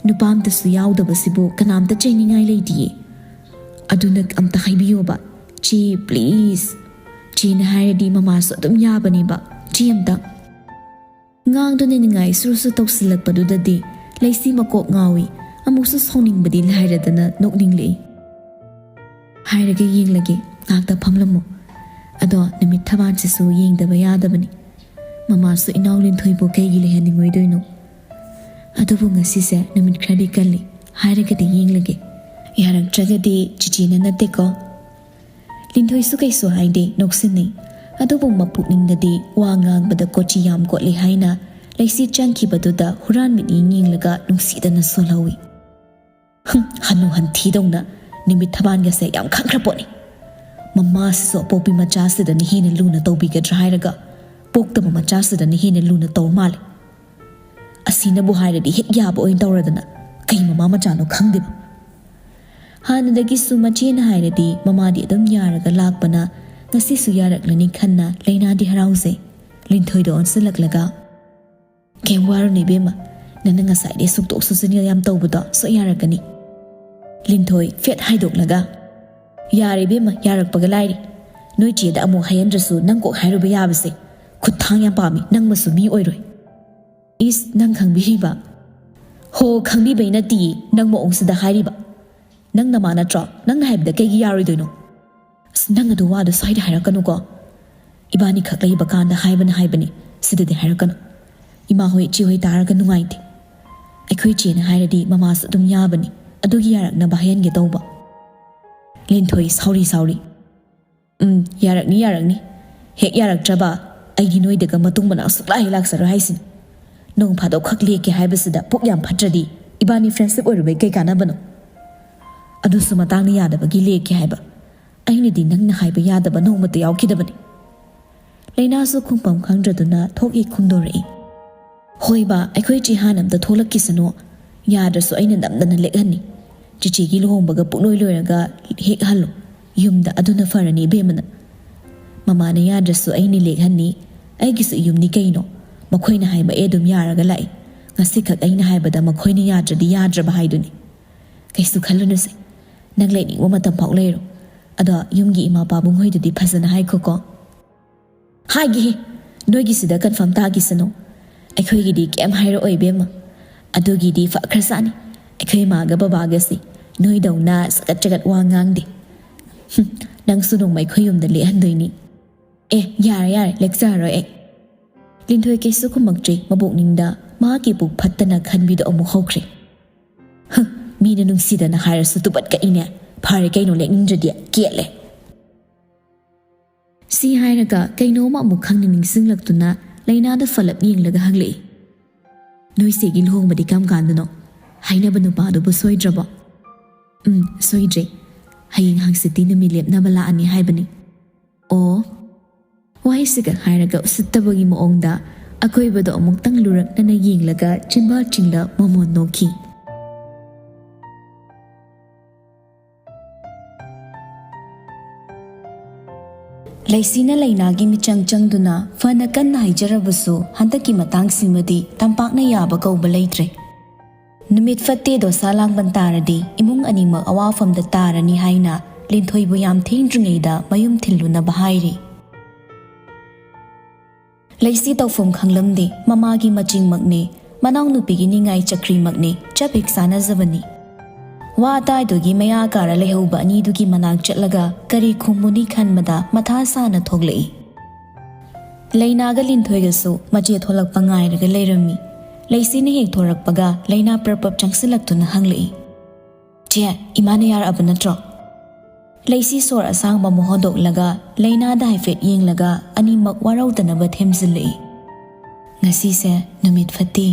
ꯅꯨꯄꯥ ꯑꯝꯇꯁꯨ ꯌꯥꯎꯗꯕꯁꯤꯕꯨ ꯀꯅꯥꯝꯇ ꯆꯩꯅꯤꯡꯉꯥꯏ ꯂꯩꯇꯤꯌꯦ꯫ ꯑꯗꯨꯅ ꯑꯝꯇ ꯍꯥꯏꯕꯤꯌꯣꯕ꯫ ꯆꯦ, please꯫ ꯆꯦꯅ ꯍꯥꯏꯔꯗꯤ ꯃꯃꯥꯁꯨ ꯑꯗꯨꯝ ꯌꯥꯕꯅꯦꯕ꯫ ꯆꯦ ꯑꯝꯇ"꯫ ꯉꯥꯡꯗꯨꯅ ꯅꯤꯡꯉꯥꯏ ꯁꯨꯔꯨ ꯁꯨꯔꯨ ꯇꯧꯁꯤꯜꯂꯛꯄꯗꯨꯗꯗꯤ ꯂꯩꯁꯤ ꯃꯀꯣꯛ ꯉꯥꯎꯏ꯫ ꯑꯃꯨꯛꯁꯨ ꯁꯥꯎꯅꯤꯡꯕꯗꯤ ꯂꯥꯏꯔꯗꯅ ꯅꯣꯛꯅꯤꯡꯂꯛꯏ꯫ "ꯍꯥꯏꯔꯒ ꯌꯦꯡꯂꯒꯦ, ꯉꯥꯛꯇ ꯐꯝꯂꯝꯃꯨ꯫ ꯑꯗꯣ ꯅꯨꯃꯤꯠ ꯊꯕꯥꯟꯁꯤꯁꯨ ꯌꯦꯡꯗꯕ ꯌꯥꯗꯕꯅꯤ꯫ ꯃꯃꯥꯁꯨ ꯏꯅꯥꯎ ꯂꯤꯟꯊꯣꯏꯕꯨ ꯀꯩꯒꯤ ꯂꯩꯍꯟꯅꯤꯡꯉꯣꯏꯗꯣꯏꯅꯣ? ꯑꯗꯨꯕꯨ ꯉꯁꯤꯁꯦ ꯅꯨꯃꯤꯠ ꯈꯔꯗꯤ ꯀꯜꯂꯤ, ꯍꯥꯏꯔꯒꯗꯤ ꯌꯦꯡꯂꯒꯦ꯫ ꯌꯥꯔꯛꯇ꯭ꯔꯒꯗꯤ ꯆꯤꯆꯦꯅ ꯅꯠꯇꯦꯀꯣ"꯫ ꯂꯤꯟꯊꯣꯏꯁꯨ ꯀꯩꯁꯨ ꯍꯥꯏꯗꯦ, ꯅꯣꯛꯁꯤꯟꯅꯩ꯫ ꯑꯗꯨꯕꯨ ꯃꯄꯨꯛꯅꯤꯡꯗꯗꯤ ꯋꯥ ꯉꯥꯡꯕꯗ ꯀꯣꯆꯤ ꯌꯥꯝ ꯀꯣꯠꯂꯤ ꯍꯥꯏꯅ ꯂꯩꯁꯤ ꯆꯪꯈꯤꯕꯗꯨꯗ ꯍꯨꯔꯥꯟ ꯃꯤꯠꯌꯦꯡ ꯌꯦꯡꯂꯒ ꯅꯨꯡꯁꯤꯗꯅ ꯁꯣꯜꯍꯧꯏ꯫ "ꯍꯨꯝ, ꯍꯅꯨ ꯍꯟꯊꯤꯗꯧꯅ ꯅꯨꯃꯤꯠ ꯊꯕꯥꯟꯒꯁꯦ ꯌꯥꯝ ꯈꯪꯈ꯭ꯔ ꯄꯣꯠꯅꯤ꯫ ꯃꯃꯥꯁꯤꯁꯨ ꯑꯄꯣꯛꯄꯤ ꯃꯆꯥꯁꯤꯗꯅ ꯍꯦꯟꯅ ꯂꯨꯅ ꯇꯧꯕꯤꯒꯗ꯭ꯔꯥ ꯍꯥꯏꯔꯒ ꯄꯣꯛꯇꯕ ꯃꯆꯥꯁꯤꯗꯅ ꯍꯦꯟꯅ ꯂꯨꯅ ꯇꯧ ꯃꯥꯜꯂꯦ꯫ ꯑꯁꯤꯅꯕꯨ ꯍꯥꯏꯔꯗꯤ ꯍꯦꯛ ꯌꯥꯕ ꯑꯣꯏꯅ ꯇꯧꯔꯗꯅ ꯀꯩ ꯃꯃꯥ ꯃꯆꯥꯅꯣ ꯈꯪꯗꯦꯕ"꯫ ꯍꯥꯟꯅꯗꯒꯤꯁꯨ ꯃꯆꯦꯅ ꯍꯥꯏꯔꯗꯤ ꯃꯃꯥꯗꯤ ꯑꯗꯨꯝ ꯌꯥꯔꯒ ꯂꯥꯛꯄꯅ ꯉꯁꯤꯁꯨ ꯌꯥꯔꯛꯂꯅꯤ ꯈꯟꯅ ꯂꯩꯅꯥꯗꯤ ꯍꯔꯥꯎꯖꯩ꯫ ꯂꯤꯟꯊꯣꯏꯗ ꯑꯣꯟꯁꯤꯜꯂꯛꯂꯒ, "ꯀꯩꯝ ꯋꯥꯔꯨꯅꯨ ꯏꯕꯦꯝꯃ, ꯅꯪꯅ ꯉꯁꯥꯏꯗꯩ ꯁꯨꯛꯇꯣꯛ ꯁꯨꯛꯆꯤꯟꯒ ꯌꯥꯝ ꯇꯧꯕꯗꯣ ꯁꯣꯏ ꯌꯥꯔꯛꯀꯅꯤ"꯫ ꯂꯤꯟꯊꯣꯏ ꯐꯦꯠ ꯍꯥꯏꯗꯣꯛꯂꯒ, "ꯌꯥꯔꯦ ꯏꯕꯦꯝꯃ, ꯌꯥꯔꯛꯄꯒ ꯂꯥꯏꯔꯤ꯫ ꯅꯣꯏ ꯆꯦꯗ ꯑꯃꯨꯛ ꯍꯥꯏꯍꯟꯗ꯭ꯔꯁꯨ ꯅꯪ ꯀꯣꯛ ꯍꯥꯏꯔꯨꯕ ꯌꯥꯕꯁꯦ꯫ ꯈꯨꯠ ꯊꯥꯡ ꯌꯥꯝ ꯄꯥꯝꯃꯤ, ꯅꯪꯃꯁꯨ ꯃꯤ ꯑꯣꯏꯔꯣꯏ"꯫ "ꯏꯁ, ꯅꯪ ꯈꯪꯕꯤꯔꯤꯕ?" "ꯍꯣ, ꯈꯪꯕꯤꯕꯩ ꯅꯠꯇꯤꯌꯦ, ꯅꯪ ꯃꯑꯣꯡꯁꯤꯗ ꯍꯥꯏꯔꯤꯕ꯫ ꯅꯪ ꯅꯃꯥ ꯅꯠꯇ꯭ꯔꯣ? ꯅꯪꯅ ꯍꯥꯏꯕꯗ ꯀꯩꯒꯤ ꯌꯥꯔꯣꯏꯗꯣꯏꯅꯣ?" "ꯑꯁ, ꯅꯪ ꯑꯗꯨ ꯋꯥꯗꯣ ꯁ꯭ꯋꯥꯏꯗ ꯍꯥꯏꯔꯛꯀꯅꯨꯀꯣ꯫ ꯏꯕꯥꯅꯤꯈꯛ ꯂꯩꯕ ꯀꯥꯟꯗ ꯍꯥꯏꯕꯅ ꯍꯥꯏꯕꯅꯤ, ꯁꯤꯗꯗꯤ ꯍꯥꯏꯔꯛꯀꯅꯨ꯫ ꯏꯃꯥ ꯍꯣꯏ, ꯏꯆꯦ ꯍꯣꯏ ꯇꯥꯔꯒ ꯅꯨꯡꯉꯥꯏꯇꯦ꯫ ꯑꯩꯈꯣꯏ ꯏꯆꯦꯅ ꯍꯥꯏꯔꯗꯤ ꯃꯃꯥꯁꯨ ꯑꯗꯨꯝ ꯌꯥꯕꯅꯤ, ꯑꯗꯨꯒꯤ ꯌꯥꯔꯛꯅꯕ ꯍꯥꯏꯍꯟꯒꯦ ꯇꯧꯕ"꯫ ꯂꯤꯟꯊꯣꯏ ꯁꯥꯎꯔꯤ ꯁꯥꯎꯔꯤ, "ꯎꯝ, ꯌꯥꯔꯛꯅꯤ, ꯌꯥꯔꯛꯅꯤ꯫ ꯍꯦꯛ ꯌꯥꯔꯛꯇ꯭ꯔꯕ ꯑꯩꯒꯤ ꯅꯣꯏꯗꯒ ꯃꯇꯨꯡ ꯃꯅꯥꯎ ꯁꯨꯛꯂꯥꯛ ꯍꯦꯛ ꯂꯥꯛꯆꯔꯣꯏ ꯍꯥꯏꯁꯤꯅꯤ꯫ ꯅꯣꯡ ꯐꯥꯗꯣꯛ ꯈꯛ ꯂꯦꯛꯀꯦ ꯍꯥꯏꯕꯁꯤꯗ ꯄꯨꯛ ꯌꯥꯝ ꯐꯠꯇ꯭ꯔꯗꯤ ꯏꯕꯥꯅꯤ friendship ꯑꯣꯏꯔꯨꯕꯩ ꯀꯩ ꯀꯥꯟꯅꯕꯅꯣ? ꯑꯗꯨꯁꯨ ꯃꯇꯥꯡꯅ ꯌꯥꯗꯕꯒꯤ ꯂꯦꯛꯀꯦ ꯍꯥꯏꯕ꯫ "ꯑꯩꯅꯗꯤ ꯅꯪꯅ ꯍꯥꯏꯕ ꯌꯥꯗꯕ ꯅꯣꯡꯃꯇ ꯌꯥꯎꯈꯤꯗꯕꯅꯤ꯫" ꯂꯩꯅꯥꯁꯨ ꯈꯨꯝꯐꯝ ꯈꯪꯗ꯭ꯔꯗꯨꯅ ꯊꯣꯛ ꯍꯦꯛ ꯈꯨꯝꯗꯣꯔꯛꯏ꯫ "ꯍꯣꯏꯕ, ꯑꯩꯈꯣꯏ ꯆꯦ ꯍꯥꯟꯅ ꯑꯝꯇ ꯊꯣꯛꯂꯛꯈꯤꯁꯅꯨ꯫ ꯌꯥꯗ꯭ꯔꯁꯨ ꯑꯩꯅ ꯅꯝꯗꯅ ꯂꯦꯛꯍꯟꯅꯤ꯫ ꯆꯤꯆꯦꯒꯤ ꯂꯨꯍꯣꯡꯕꯒ ꯄꯨꯡꯂꯣꯏ ꯂꯣꯏꯔꯒ ꯍꯦꯛ ꯍꯜꯂꯣ ꯌꯨꯝꯗ, ꯑꯗꯨꯅ ꯐꯔꯅꯤ ꯏꯕꯦꯝꯃꯅ꯫ ꯃꯃꯥꯅ ꯌꯥꯗ꯭ꯔꯁꯨ ꯑꯩꯅ ꯂꯦꯛꯍꯟꯅꯤ꯫ ꯑꯩꯒꯤꯁꯨ ꯌꯨꯝꯅꯤ ꯀꯩꯅꯣ꯫ ꯃꯈꯣꯏꯅ ꯍꯥꯏꯕ ꯑꯩ ꯑꯗꯨꯝ ꯌꯥꯔꯒ ꯂꯥꯛꯏ꯫ ꯉꯁꯤꯈꯛ ꯑꯩꯅ ꯍꯥꯏꯕꯗ ꯃꯈꯣꯏꯅ ꯌꯥꯗ꯭ꯔꯗꯤ ꯌꯥꯗ꯭ꯔꯕ ꯍꯥꯏꯗꯨꯅꯤ꯫ ꯀꯩꯁꯨ ꯈꯜꯂꯨꯅꯨꯁꯦ꯫ ꯅꯪ ꯂꯩꯅꯤꯡꯕ ꯃꯇꯝ ꯐꯥꯎ ꯂꯩꯔꯣ꯫ ꯑꯗꯣ ꯌꯨꯝꯒꯤ ꯏꯃꯥ ꯄꯥꯕꯨꯡ ꯍꯣꯏꯗꯨꯗꯤ ꯐꯖꯅ ꯍꯥꯏꯈꯣꯀꯣ꯫" "ꯍꯥꯏꯒꯦꯍꯦ, ꯅꯣꯏꯒꯤꯁꯤꯗ ꯀꯟꯐꯥꯔꯝ ꯇꯥꯈꯤꯁꯅꯨ꯫ ꯑꯩꯈꯣꯏꯒꯤꯗꯤ ꯀꯩꯝ ꯍꯥꯏꯔꯛꯑꯣꯏ ꯏꯕꯦꯝꯃ꯫ ꯑꯗꯨꯒꯤꯗꯤ ꯐꯈ꯭ꯔꯖꯥꯠꯅꯤ꯫ ꯑꯩꯈꯣꯏ ꯏꯃꯥꯒ ꯕꯕꯥꯒꯁꯤ ꯅꯣꯏꯗꯧꯅ ꯆꯒꯠ ꯆꯒꯠ ꯋꯥ ꯉꯥꯡꯗꯦ꯫ ꯍꯨꯝ, ꯅꯪꯁꯨ ꯅꯣꯡꯃ ꯑꯩꯈꯣꯏ ꯌꯨꯝꯗ ꯂꯦꯛꯍꯟꯗꯣꯏꯅꯤ꯫" "ꯑꯦ, ꯌꯥꯔꯦ ꯌꯥꯔꯦ, ꯂꯦꯛꯆꯔꯔꯣꯏ ꯑꯩ꯫" ꯂꯤꯟꯊꯣꯏ ꯀꯩꯁꯨ ꯈꯨꯝꯃꯛꯇ꯭ꯔꯦ꯫ ꯃꯕꯣꯛꯅꯤꯡꯗ ꯃꯍꯥꯛꯀꯤ ꯄꯨꯛ ꯐꯠꯇꯅ ꯈꯟꯕꯤꯗꯣ ꯑꯃꯨꯛ ꯍꯧꯈ꯭ꯔꯦ꯫ "ꯍ, ꯃꯤꯅ ꯅꯨꯡꯁꯤꯗꯅ ꯍꯥꯏꯔꯁꯨ ꯇꯨꯄꯠ ꯀꯛꯏꯅꯦ꯫ ꯐꯔꯦ ꯀꯩꯅꯣ, ꯂꯦꯛꯅꯤꯡꯗ꯭ꯔꯗꯤ ꯀꯦꯠꯂꯦ꯫" ꯁꯤ ꯍꯥꯏꯔꯒ ꯀꯩꯅꯣꯝꯃ ꯑꯃꯨꯛ ꯈꯪꯅ ꯅꯤꯡꯁꯤꯡꯂꯛꯇꯨꯅ ꯂꯩꯅꯥꯗ ꯐꯂꯞ ꯌꯦꯡꯂꯒ ꯍꯪꯂꯛꯏ, "ꯅꯣꯏ ꯆꯦꯒꯤ ꯂꯨꯍꯣꯡꯕꯗꯤ ꯀꯔꯝ ꯀꯥꯟꯗꯅꯣ? ꯍꯥꯏꯅꯕ ꯅꯨꯄꯥꯗꯨꯕꯨ ꯁꯣꯏꯗ꯭ꯔꯕꯣ?" "ꯎꯝ, ꯁꯣꯏꯗ꯭ꯔꯦ꯫ ꯍꯌꯦꯡ ꯍꯪꯆꯤꯠꯇꯤ ꯅꯨꯃꯤꯠ ꯂꯦꯞꯅꯕ ꯂꯥꯛꯑꯅꯤ ꯍꯥꯏꯕꯅꯤ꯫" "ꯑꯣ꯫" ꯋꯥꯍꯩꯁꯤꯒ ꯍꯥꯏꯔꯒ ꯎꯁꯤꯠꯇꯕꯒꯤ ꯃꯑꯣꯡꯗ ꯑꯀꯣꯏꯕꯗꯣ ꯑꯃꯨꯛꯇꯪ ꯂꯨꯔꯛꯅꯅ ꯌꯦꯡꯂꯒ ꯆꯤꯟꯕꯥ ꯆꯤꯡꯂ ꯃꯣꯃꯣꯟ ꯅꯣꯛꯈꯤ꯫ ꯂꯩꯁꯤꯅ ꯂꯩꯅꯥꯒꯤ ꯃꯤꯆꯪ ꯆꯪꯗꯨꯅ ꯐꯅ ꯀꯟꯅ ꯍꯥꯏꯖꯔꯕꯁꯨ, ꯍꯟꯗꯛꯀꯤ ꯃꯇꯥꯡꯁꯤꯃꯗꯤ ꯇꯝꯄꯥꯛꯅ ꯌꯥꯕ ꯀꯧꯕ ꯂꯩꯇ꯭ꯔꯦ꯫ ꯅꯨꯃꯤꯠ ꯐꯠꯇꯦ ꯗꯣꯁꯥ ꯂꯥꯡꯕꯟ ꯇꯥꯔꯗꯤ ꯏꯃꯨꯡ ꯑꯅꯤꯃꯛ ꯑꯋꯥꯐꯝꯗ ꯇꯥꯔꯅꯤ ꯍꯥꯏꯅ ꯂꯤꯟꯊꯣꯏꯕꯨ ꯌꯥꯝ ꯊꯦꯡꯗ꯭ꯔꯤꯉꯩꯗ ꯃꯌꯨꯝ ꯊꯤꯜꯂꯨꯅꯕ ꯍꯥꯏꯔꯤ꯫ ꯂꯩꯁꯤ ꯇꯧꯐꯝ ꯈꯪꯂꯝꯗꯦ꯫ ꯃꯃꯥꯒꯤ ꯃꯆꯤꯡꯃꯛꯅꯦ, ꯃꯅꯥꯎꯅꯨꯄꯤꯒꯤ ꯅꯤꯡꯉꯥꯏ ꯆꯀ꯭ꯔꯤꯃꯛꯅꯦ, ꯆꯞ ꯍꯦꯛ ꯆꯥꯟꯅꯖꯕꯅꯤ꯫ ꯋꯥ ꯑꯇꯥꯏꯗꯨꯒꯤ ꯃꯌꯥ ꯀꯥꯔ ꯂꯩꯍꯧꯕ ꯑꯅꯤꯗꯨꯒꯤ ꯃꯅꯥꯛ ꯆꯠꯂꯒ ꯀꯔꯤ ꯈꯨꯝꯃꯨꯅꯤ ꯈꯟꯕꯗ ꯃꯊꯥ ꯁꯥꯅ ꯊꯣꯛꯂꯛꯏ꯫ ꯂꯩꯅꯥꯒ ꯂꯤꯟꯊꯣꯏꯒꯁꯨ ꯃꯆꯦ ꯊꯣꯛꯂꯛꯄ ꯉꯥꯏꯔꯒ ꯂꯩꯔꯝꯃꯤ꯫ ꯂꯩꯁꯤꯅ ꯍꯦꯛ ꯊꯣꯔꯛꯄꯒ ꯂꯩꯅꯥ ꯄ꯭ꯔꯞ ꯄ꯭ꯔꯞ ꯆꯪꯁꯤꯜꯂꯛꯇꯨꯅ ꯍꯪꯂꯛꯏ, "ꯆꯦ, ꯏꯃꯥꯅ ꯌꯥꯔꯛꯑꯕ ꯅꯠꯇ꯭ꯔꯣ?" ꯂꯩꯁꯤ ꯁꯣꯔ ꯑꯁꯥꯡꯕ ꯑꯃ ꯍꯣꯟꯗꯣꯛꯂꯒ ꯂꯩꯅꯥꯗ ꯍꯥꯏꯐꯦꯠ ꯌꯦꯡꯂꯒ ꯑꯅꯤꯃꯛ ꯋꯥꯔꯧꯗꯅꯕ ꯊꯦꯝꯖꯤꯜꯂꯛꯏ꯫ "ꯉꯁꯤꯁꯦ ꯅꯨꯃꯤꯠ ꯐꯠꯇꯦ꯫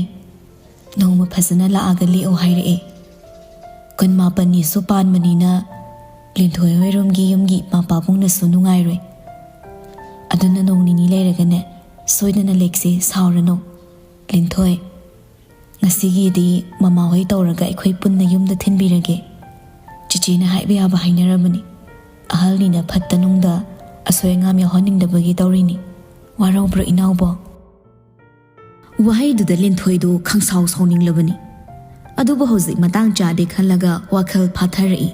ꯅꯣꯡꯃ ꯐꯖꯅ ꯂꯥꯛꯑꯒ ꯂꯦꯛꯑꯣ ꯍꯥꯏꯔꯛꯑꯦ꯫ ꯀꯨꯟꯃꯥꯄꯟꯅꯤꯁꯨ ꯄꯥꯟꯕꯅꯤꯅ ꯂꯤꯟꯊꯣꯏ ꯍꯣꯏꯔꯣꯝꯒꯤ ꯌꯨꯝꯒꯤ ꯏꯃꯥ ꯄꯥꯕꯨꯡꯅꯁꯨ ꯅꯨꯡꯉꯥꯏꯔꯣꯏ꯫ ꯑꯗꯨꯅ ꯅꯣꯡ ꯅꯤꯅꯤ ꯂꯩꯔꯒꯅꯦ, ꯁꯣꯏꯗꯅ ꯂꯦꯛꯁꯦ, ꯁꯥꯎꯔꯅꯨ꯫ ꯂꯤꯟꯊꯣꯏ, ꯉꯁꯤꯒꯤꯗꯤ ꯃꯃꯥ ꯍꯣꯏ ꯇꯧꯔꯒ ꯑꯩꯈꯣꯏ ꯄꯨꯟꯅ ꯌꯨꯝꯗ ꯊꯤꯟꯕꯤꯔꯒꯦ꯫ ꯆꯤꯆꯦꯅ ꯍꯥꯏꯕ ꯌꯥꯕ ꯍꯥꯏꯅꯔꯕꯅꯤ꯫ ꯑꯍꯜꯅꯤꯅ ꯐꯠꯇ ꯅꯨꯡꯗ ꯑꯁꯣꯏ ꯑꯉꯥꯝ ꯌꯥꯎꯍꯟꯅꯤꯡꯗꯕꯒꯤ ꯇꯧꯔꯤꯅꯤ꯫ ꯋꯥꯔꯧꯕ꯭ꯔꯣ ꯏꯅꯥꯎꯕꯣ? ꯋꯥꯍꯩꯗꯨꯗ ꯂꯤꯟꯊꯣꯏꯗꯨ ꯈꯪꯁꯥꯎ ꯁꯥꯎꯅꯤꯡꯂꯕꯅꯤ꯫ ꯑꯗꯨꯕꯨ ꯍꯧꯖꯤꯛ ꯃꯇꯥꯡ ꯆꯥꯗꯦ ꯈꯜꯂꯒ ꯋꯥꯈꯜ ꯐꯥꯊꯔꯛꯏ꯫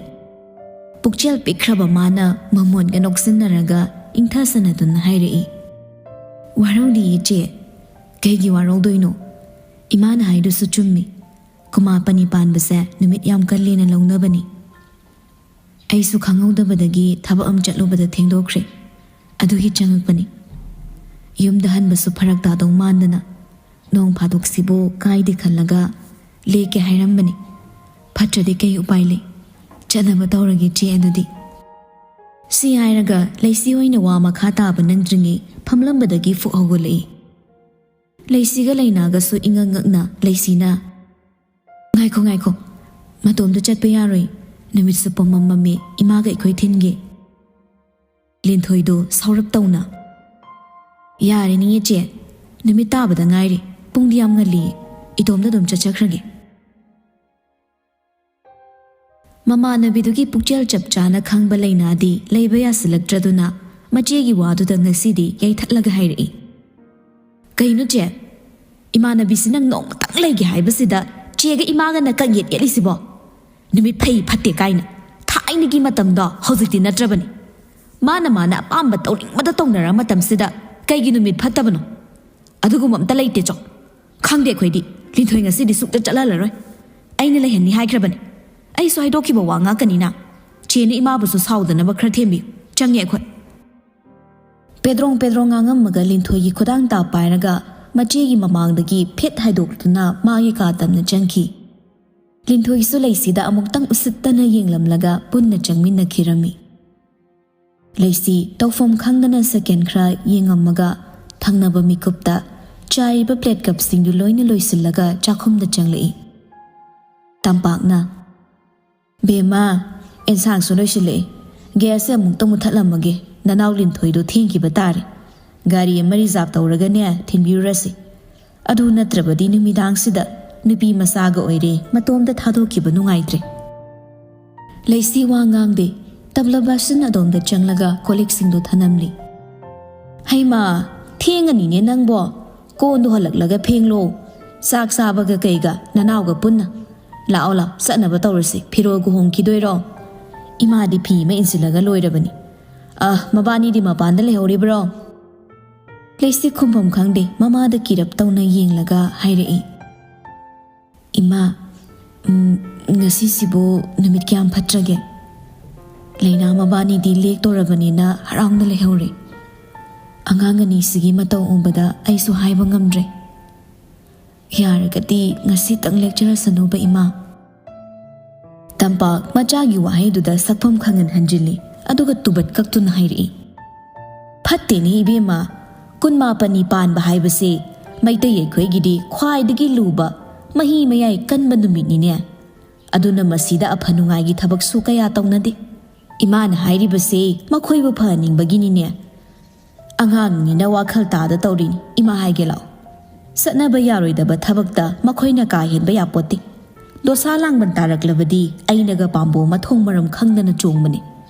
ꯄꯨꯛꯆꯦꯜ ꯄꯤꯛꯈ꯭ꯔꯕ ꯃꯥꯅ ꯃꯃꯣꯟꯒ ꯅꯣꯛꯁꯤꯟꯅꯔꯒ ꯏꯪꯊꯁꯅꯗꯨꯅ ꯍꯥꯏꯔꯛꯏ, "ꯋꯥꯔꯧꯗꯤꯌꯦ ꯏꯆꯦ꯫ ꯀꯩꯒꯤ ꯋꯥꯔꯧꯗꯣꯏꯅꯣ? ꯏꯃꯥꯅ ꯍꯥꯏꯗꯨꯁꯨ ꯆꯨꯝꯃꯤ꯫ ꯈꯨꯃꯥ ꯄꯅꯤ ꯄꯥꯟꯕꯁꯦ ꯅꯨꯃꯤꯠ ꯌꯥꯝ ꯀꯜꯂꯦꯅ ꯂꯧꯅꯕꯅꯤ꯫ ꯑꯩꯁꯨ ꯈꯪꯍꯧꯗꯕꯗꯒꯤ ꯊꯕꯛ ꯑꯃ ꯆꯠꯂꯨꯕꯗ ꯊꯦꯡꯗꯣꯛꯈ꯭ꯔꯦ꯫ ꯑꯗꯨꯒꯤ ꯆꯪꯉꯛꯄꯅꯤ꯫ ꯌꯨꯝꯗ ꯍꯟꯕꯁꯨ ꯐꯔꯛ ꯇꯥꯗꯧ ꯃꯥꯟꯗꯅ ꯅꯣꯡ ꯐꯥꯗꯣꯛꯁꯤꯕꯨ ꯀꯥꯏꯗꯦ ꯈꯜꯂꯒ ꯂꯦꯛꯀꯦ ꯍꯥꯏꯔꯝꯕꯅꯤ꯫ ꯐꯠꯇ꯭ꯔꯗꯤ ꯀꯩ ꯎꯄꯥꯏ ꯂꯩ? ꯆꯠꯅꯕ ꯇꯧꯔꯒꯦ ꯆꯦ ꯑꯗꯨꯗꯤ꯫" ꯁꯤ ꯍꯥꯏꯔꯒ ꯂꯩꯁꯤ ꯑꯣꯏꯅ ꯋꯥ ꯃꯈꯥ ꯇꯥꯕ ꯅꯪꯗ꯭ꯔꯤꯉꯩ ꯐꯝꯂꯝꯕꯗꯒꯤ ꯐꯨꯛ ꯍꯧꯒꯠꯂꯛꯏ꯫ ꯂꯩꯁꯤꯒ ꯂꯩꯅꯥꯒꯁꯨ ꯏꯉꯛ ꯉꯛꯅ ꯂꯩꯁꯤꯅ, "ꯉꯥꯏꯈꯣ, ꯉꯥꯏꯈꯣ, ꯃꯇꯣꯝꯇ ꯆꯠꯄ ꯌꯥꯔꯣꯏ꯫ ꯅꯨꯃꯤꯠꯁꯨ ꯄꯨꯝꯃꯝ ꯃꯝꯃꯦ, ꯏꯃꯥꯒ ꯑꯩꯈꯣꯏ ꯊꯤꯟꯒꯦ꯫" ꯂꯤꯟꯊꯣꯏꯗꯣ ꯁꯥꯎꯔꯞ ꯇꯧꯅ, "ꯌꯥꯔꯦꯅꯦ ꯏꯆꯦ, ꯅꯨꯃꯤꯠ ꯇꯥꯕꯗ ꯉꯥꯏꯔꯤ, ꯄꯨꯡꯗꯤ ꯌꯥꯝ ꯉꯜꯂꯤꯌꯦ, ꯏꯇꯣꯝꯇ ꯑꯗꯨꯝ ꯆꯠꯆꯈ꯭ꯔꯒꯦ꯫" ꯃꯃꯥꯟꯅꯕꯤꯗꯨꯒꯤ ꯄꯨꯛꯆꯦꯜ ꯆꯞ ꯆꯥꯅ ꯈꯪꯕ ꯂꯩꯅꯥꯗꯤ ꯂꯩꯕ ꯌꯥꯁꯤꯜꯂꯛꯇ꯭ꯔꯗꯨꯅ ꯃꯆꯦꯒꯤ ꯋꯥꯗꯨꯗ ꯉꯁꯤꯗꯤ ꯌꯩꯊꯠꯂꯒ ꯍꯥꯏꯔꯛꯏ, "ꯀꯩꯅꯣ ꯆꯦ? ꯏꯃꯥꯟꯅꯕꯤꯁꯤ ꯅꯪ ꯅꯣꯡꯃꯇꯪ ꯂꯩꯒꯦ ꯍꯥꯏꯕꯁꯤꯗ ꯆꯦꯒ ꯏꯃꯥꯒꯅ ꯀꯪꯌꯦꯠ ꯌꯦꯠꯂꯤꯁꯤꯕꯣ? ꯅꯨꯃꯤꯠ ꯐꯩ ꯐꯠꯇꯦ ꯀꯥꯏꯅ꯫ ꯊꯥꯏꯅꯒꯤ ꯃꯇꯝꯗꯣ ꯍꯧꯖꯤꯛꯇꯤ ꯅꯠꯇ꯭ꯔꯕꯅꯤ꯫ ꯃꯥꯅ ꯃꯥꯅ ꯑꯄꯥꯝꯕ ꯇꯧꯅꯤꯡꯕꯗ ꯇꯧꯅꯔ ꯃꯇꯝꯁꯤꯗ ꯀꯩꯒꯤ ꯅꯨꯃꯤꯠ ꯐꯠꯇꯕꯅꯣ? ꯑꯗꯨꯒꯨꯝꯕ ꯑꯝꯇ ꯂꯩꯇꯦ ꯆꯣ꯫ ꯈꯪꯗꯦ ꯑꯩꯈꯣꯏꯗꯤ꯫ ꯂꯤꯟꯊꯣꯏ ꯉꯁꯤꯗꯤ ꯁꯨꯛꯇ ꯆꯠꯍꯜꯂꯔꯣꯏ꯫ ꯑꯩꯅ ꯂꯩꯍꯟꯅꯤ ꯍꯥꯏꯈ꯭ꯔꯕꯅꯤ꯫ ꯑꯩꯁꯨ ꯍꯥꯏꯗꯣꯛꯈꯤꯕ ꯋꯥ ꯉꯥꯛꯀꯅꯤꯅ꯫ ꯆꯦꯅ ꯏꯃꯥꯕꯨꯁꯨ ꯁꯥꯎꯗꯅꯕ ꯈꯔ ꯊꯦꯝꯕꯤꯌꯨ꯫ ꯆꯪꯉꯦ ꯑꯩꯈꯣꯏ꯫" ꯄꯦꯗ꯭ꯔꯣꯡ ꯄꯦꯗ꯭ꯔꯣꯡ ꯉꯥꯡꯉꯝꯃꯒ ꯂꯤꯟꯊꯣꯏꯒꯤ ꯈꯨꯗꯥꯡ ꯇꯥ ꯄꯥꯏꯔꯒ ꯃꯆꯦꯒꯤ ꯃꯃꯥꯡꯗꯒꯤ ꯐꯦꯠ ꯍꯥꯏꯗꯣꯛꯇꯨꯅ ꯃꯥꯒꯤ ꯀꯥ ꯇꯝꯅ ꯆꯪꯈꯤ꯫ ꯂꯤꯟꯊꯣꯏꯁꯨ ꯂꯩꯁꯤꯗ ꯑꯃꯨꯛꯇꯪ ꯎꯁꯤꯠꯇꯅ ꯌꯦꯡꯂꯝꯂꯒ ꯄꯨꯟꯅ ꯆꯪꯃꯤꯟꯅꯈꯤꯔꯝꯃꯤ꯫ ꯂꯩꯁꯤ ꯇꯧꯐꯝ ꯈꯪꯗꯅ ꯁꯦꯀꯦꯟ ꯈꯔ ꯌꯦꯡꯉꯝꯃꯒ ꯊꯪꯅꯕ ꯃꯤꯀꯨꯞꯇ ꯆꯥꯏꯔꯤꯕ ꯄ꯭ꯂꯦꯠ ꯀꯞꯁꯤꯡꯗꯨ ꯂꯣꯏꯅ ꯂꯣꯏꯁꯤꯜꯂꯒ ꯆꯥꯛꯈꯨꯝꯗ ꯆꯪꯂꯛꯏ꯫ ꯇꯝꯄꯥꯛꯅ, "ꯕꯦꯝꯃ, ꯑꯦꯟꯁꯥꯡꯁꯨ ꯂꯣꯏꯁꯤꯜꯂꯛꯑꯦ꯫ ꯒ꯭ꯌꯥꯁꯁꯦ ꯑꯃꯨꯛꯇ ꯃꯨꯠꯊꯠꯂꯝꯃꯒꯦ꯫ ꯅꯅꯥꯎ ꯂꯤꯟꯊꯣꯏꯗꯣ ꯊꯦꯡꯈꯤꯕ ꯇꯥꯔꯦ꯫ ꯒꯥꯔꯤ ꯑꯃ ꯔꯤꯖꯥꯕ ꯇꯧꯔꯒꯅꯦ ꯊꯤꯟꯕꯤꯔꯨꯔꯁꯤ꯫ ꯑꯗꯨ ꯅꯠꯇ꯭ꯔꯕꯗꯤ ꯅꯨꯃꯤꯗꯥꯡꯁꯤꯗ ꯅꯨꯄꯤ ꯃꯆꯥꯒ ꯑꯣꯏꯔꯦ, ꯃꯇꯣꯝꯇ ꯊꯥꯗꯣꯛꯈꯤꯕ ꯅꯨꯡꯉꯥꯏꯇ꯭ꯔꯦ꯫ ꯂꯩꯁꯤ ꯋꯥ ꯉꯥꯡꯗꯦ꯫ ꯇꯞꯂꯕ ꯁꯤꯟ ꯑꯗꯣꯝꯗ ꯆꯪꯂꯒ ꯀꯣꯜ ꯂꯤꯛꯁꯤꯡꯗꯣ ꯊꯅꯝꯂꯤ꯫ "ꯍꯩꯃꯥ, ꯊꯦꯡꯉꯅꯤꯅꯦ ꯅꯪꯕꯣ꯫ ꯀꯣꯟꯗꯣ ꯍꯜꯂꯛꯂꯒ ꯐꯦꯡꯂꯣ꯫ ꯆꯥꯛ ꯆꯥꯕꯒ ꯀꯩꯒ ꯅꯅꯥꯎꯒ ꯄꯨꯟꯅ꯫ ꯂꯥꯛꯑꯣ, ꯂꯥꯛꯑꯣ, ꯆꯠꯅꯕ ꯇꯧꯔꯁꯤ꯫ ꯐꯤꯔꯣꯜꯒ ꯍꯣꯡꯈꯤꯗꯣꯏꯔꯣ? ꯏꯃꯥꯗꯤ ꯐꯤ ꯑꯃ ꯏꯟꯁꯤꯜꯂꯒ ꯂꯣꯏꯔꯕꯅꯤ꯫ ꯑ, ꯃꯕꯥꯅꯤꯗꯤ ꯃꯄꯥꯟꯗ ꯂꯩꯍꯧꯔꯤꯕ꯭ꯔꯣ?" ꯂꯩꯁꯤ ꯈꯨꯝꯐꯝ ꯈꯪꯗꯦ, ꯃꯃꯥꯗ ꯀꯤꯔꯞ ꯇꯧꯅ ꯌꯦꯡꯂꯒ ꯍꯥꯏꯔꯛꯏ, "ꯏꯃꯥ, ꯎꯝ, ꯉꯁꯤꯁꯤꯕꯨ ꯅꯨꯃꯤꯠ ꯀꯌꯥꯝ ꯐꯠꯇ꯭ꯔꯒꯦ? ꯂꯩꯅꯥ ꯃꯕꯥꯅꯤꯗꯤ ꯂꯦꯛꯇꯣꯔꯕꯅꯤꯅ ꯍꯔꯥꯎꯅ ꯂꯩꯍꯧꯔꯦ꯫ ꯑꯉꯥꯡ ꯑꯅꯤꯁꯤꯒꯤ ꯃꯇꯧ ꯎꯕꯗ ꯑꯩꯁꯨ ꯍꯥꯏꯕ ꯉꯝꯗ꯭ꯔꯦ꯫ ꯌꯥꯔꯒꯗꯤ ꯉꯁꯤꯇꯪ ꯂꯦꯛꯆꯔꯁꯅꯨꯕ, ꯏꯃꯥ꯫" ꯇꯝꯄꯥꯛ ꯃꯆꯥꯒꯤ ꯋꯥꯍꯩꯗꯨꯗ ꯁꯛꯐꯝ ꯈꯪꯍꯟ ꯍꯟꯖꯤꯜꯂꯤ, ꯑꯗꯨꯒ ꯇꯨꯕꯠ ꯀꯛꯇꯨꯅ ꯍꯥꯏꯔꯛꯏ, "ꯐꯠꯇꯦꯅꯦ ꯏꯕꯦꯝꯃ, ꯀꯨꯟꯃꯥꯄꯟꯅꯤ ꯄꯥꯟꯕ ꯍꯥꯏꯕꯁꯦ ꯃꯩꯇꯩ ꯑꯩꯈꯣꯏꯒꯤꯗꯤ ꯈ꯭ꯋꯥꯏꯗꯒꯤ ꯂꯨꯕ, ꯃꯍꯤ ꯃꯌꯥꯏ ꯀꯟꯕ ꯅꯨꯃꯤꯠꯅꯤꯅꯦ꯫ ꯑꯗꯨꯅ ꯃꯁꯤꯗ ꯑꯐ ꯅꯨꯡꯉꯥꯏꯒꯤ ꯊꯕꯛꯁꯨ ꯀꯌꯥ ꯇꯧꯅꯗꯦ꯫ ꯏꯃꯥꯅ ꯍꯥꯏꯔꯤꯕꯁꯦ ꯃꯈꯣꯏꯕꯨ ꯐꯍꯟꯅꯤꯡꯕꯒꯤꯅꯤꯅꯦ꯫ ꯑꯉꯥꯡꯅꯤꯅ ꯋꯥꯈꯜ ꯇꯥꯗ ꯇꯧꯔꯤꯅꯤ꯫ ꯏꯃꯥ ꯍꯥꯏꯒꯦ ꯂꯥꯛꯑꯣ꯫ ꯆꯠꯅꯕ ꯌꯥꯔꯣꯏꯗꯕ ꯊꯕꯛꯇ ꯃꯈꯣꯏꯅ ꯀꯥ ꯍꯦꯟꯕ ꯌꯥꯄꯣꯠꯇꯦ꯫ ꯗꯣꯁꯥ ꯂꯥꯡꯕꯟ ꯇꯥꯔꯛꯂꯕꯗꯤ ꯑꯩꯅꯒ ꯄꯥꯝꯕꯣꯝ ꯃꯊꯣꯡ ꯃꯔꯝ ꯈꯪꯗꯅ ꯆꯣꯡꯕꯅꯦ꯫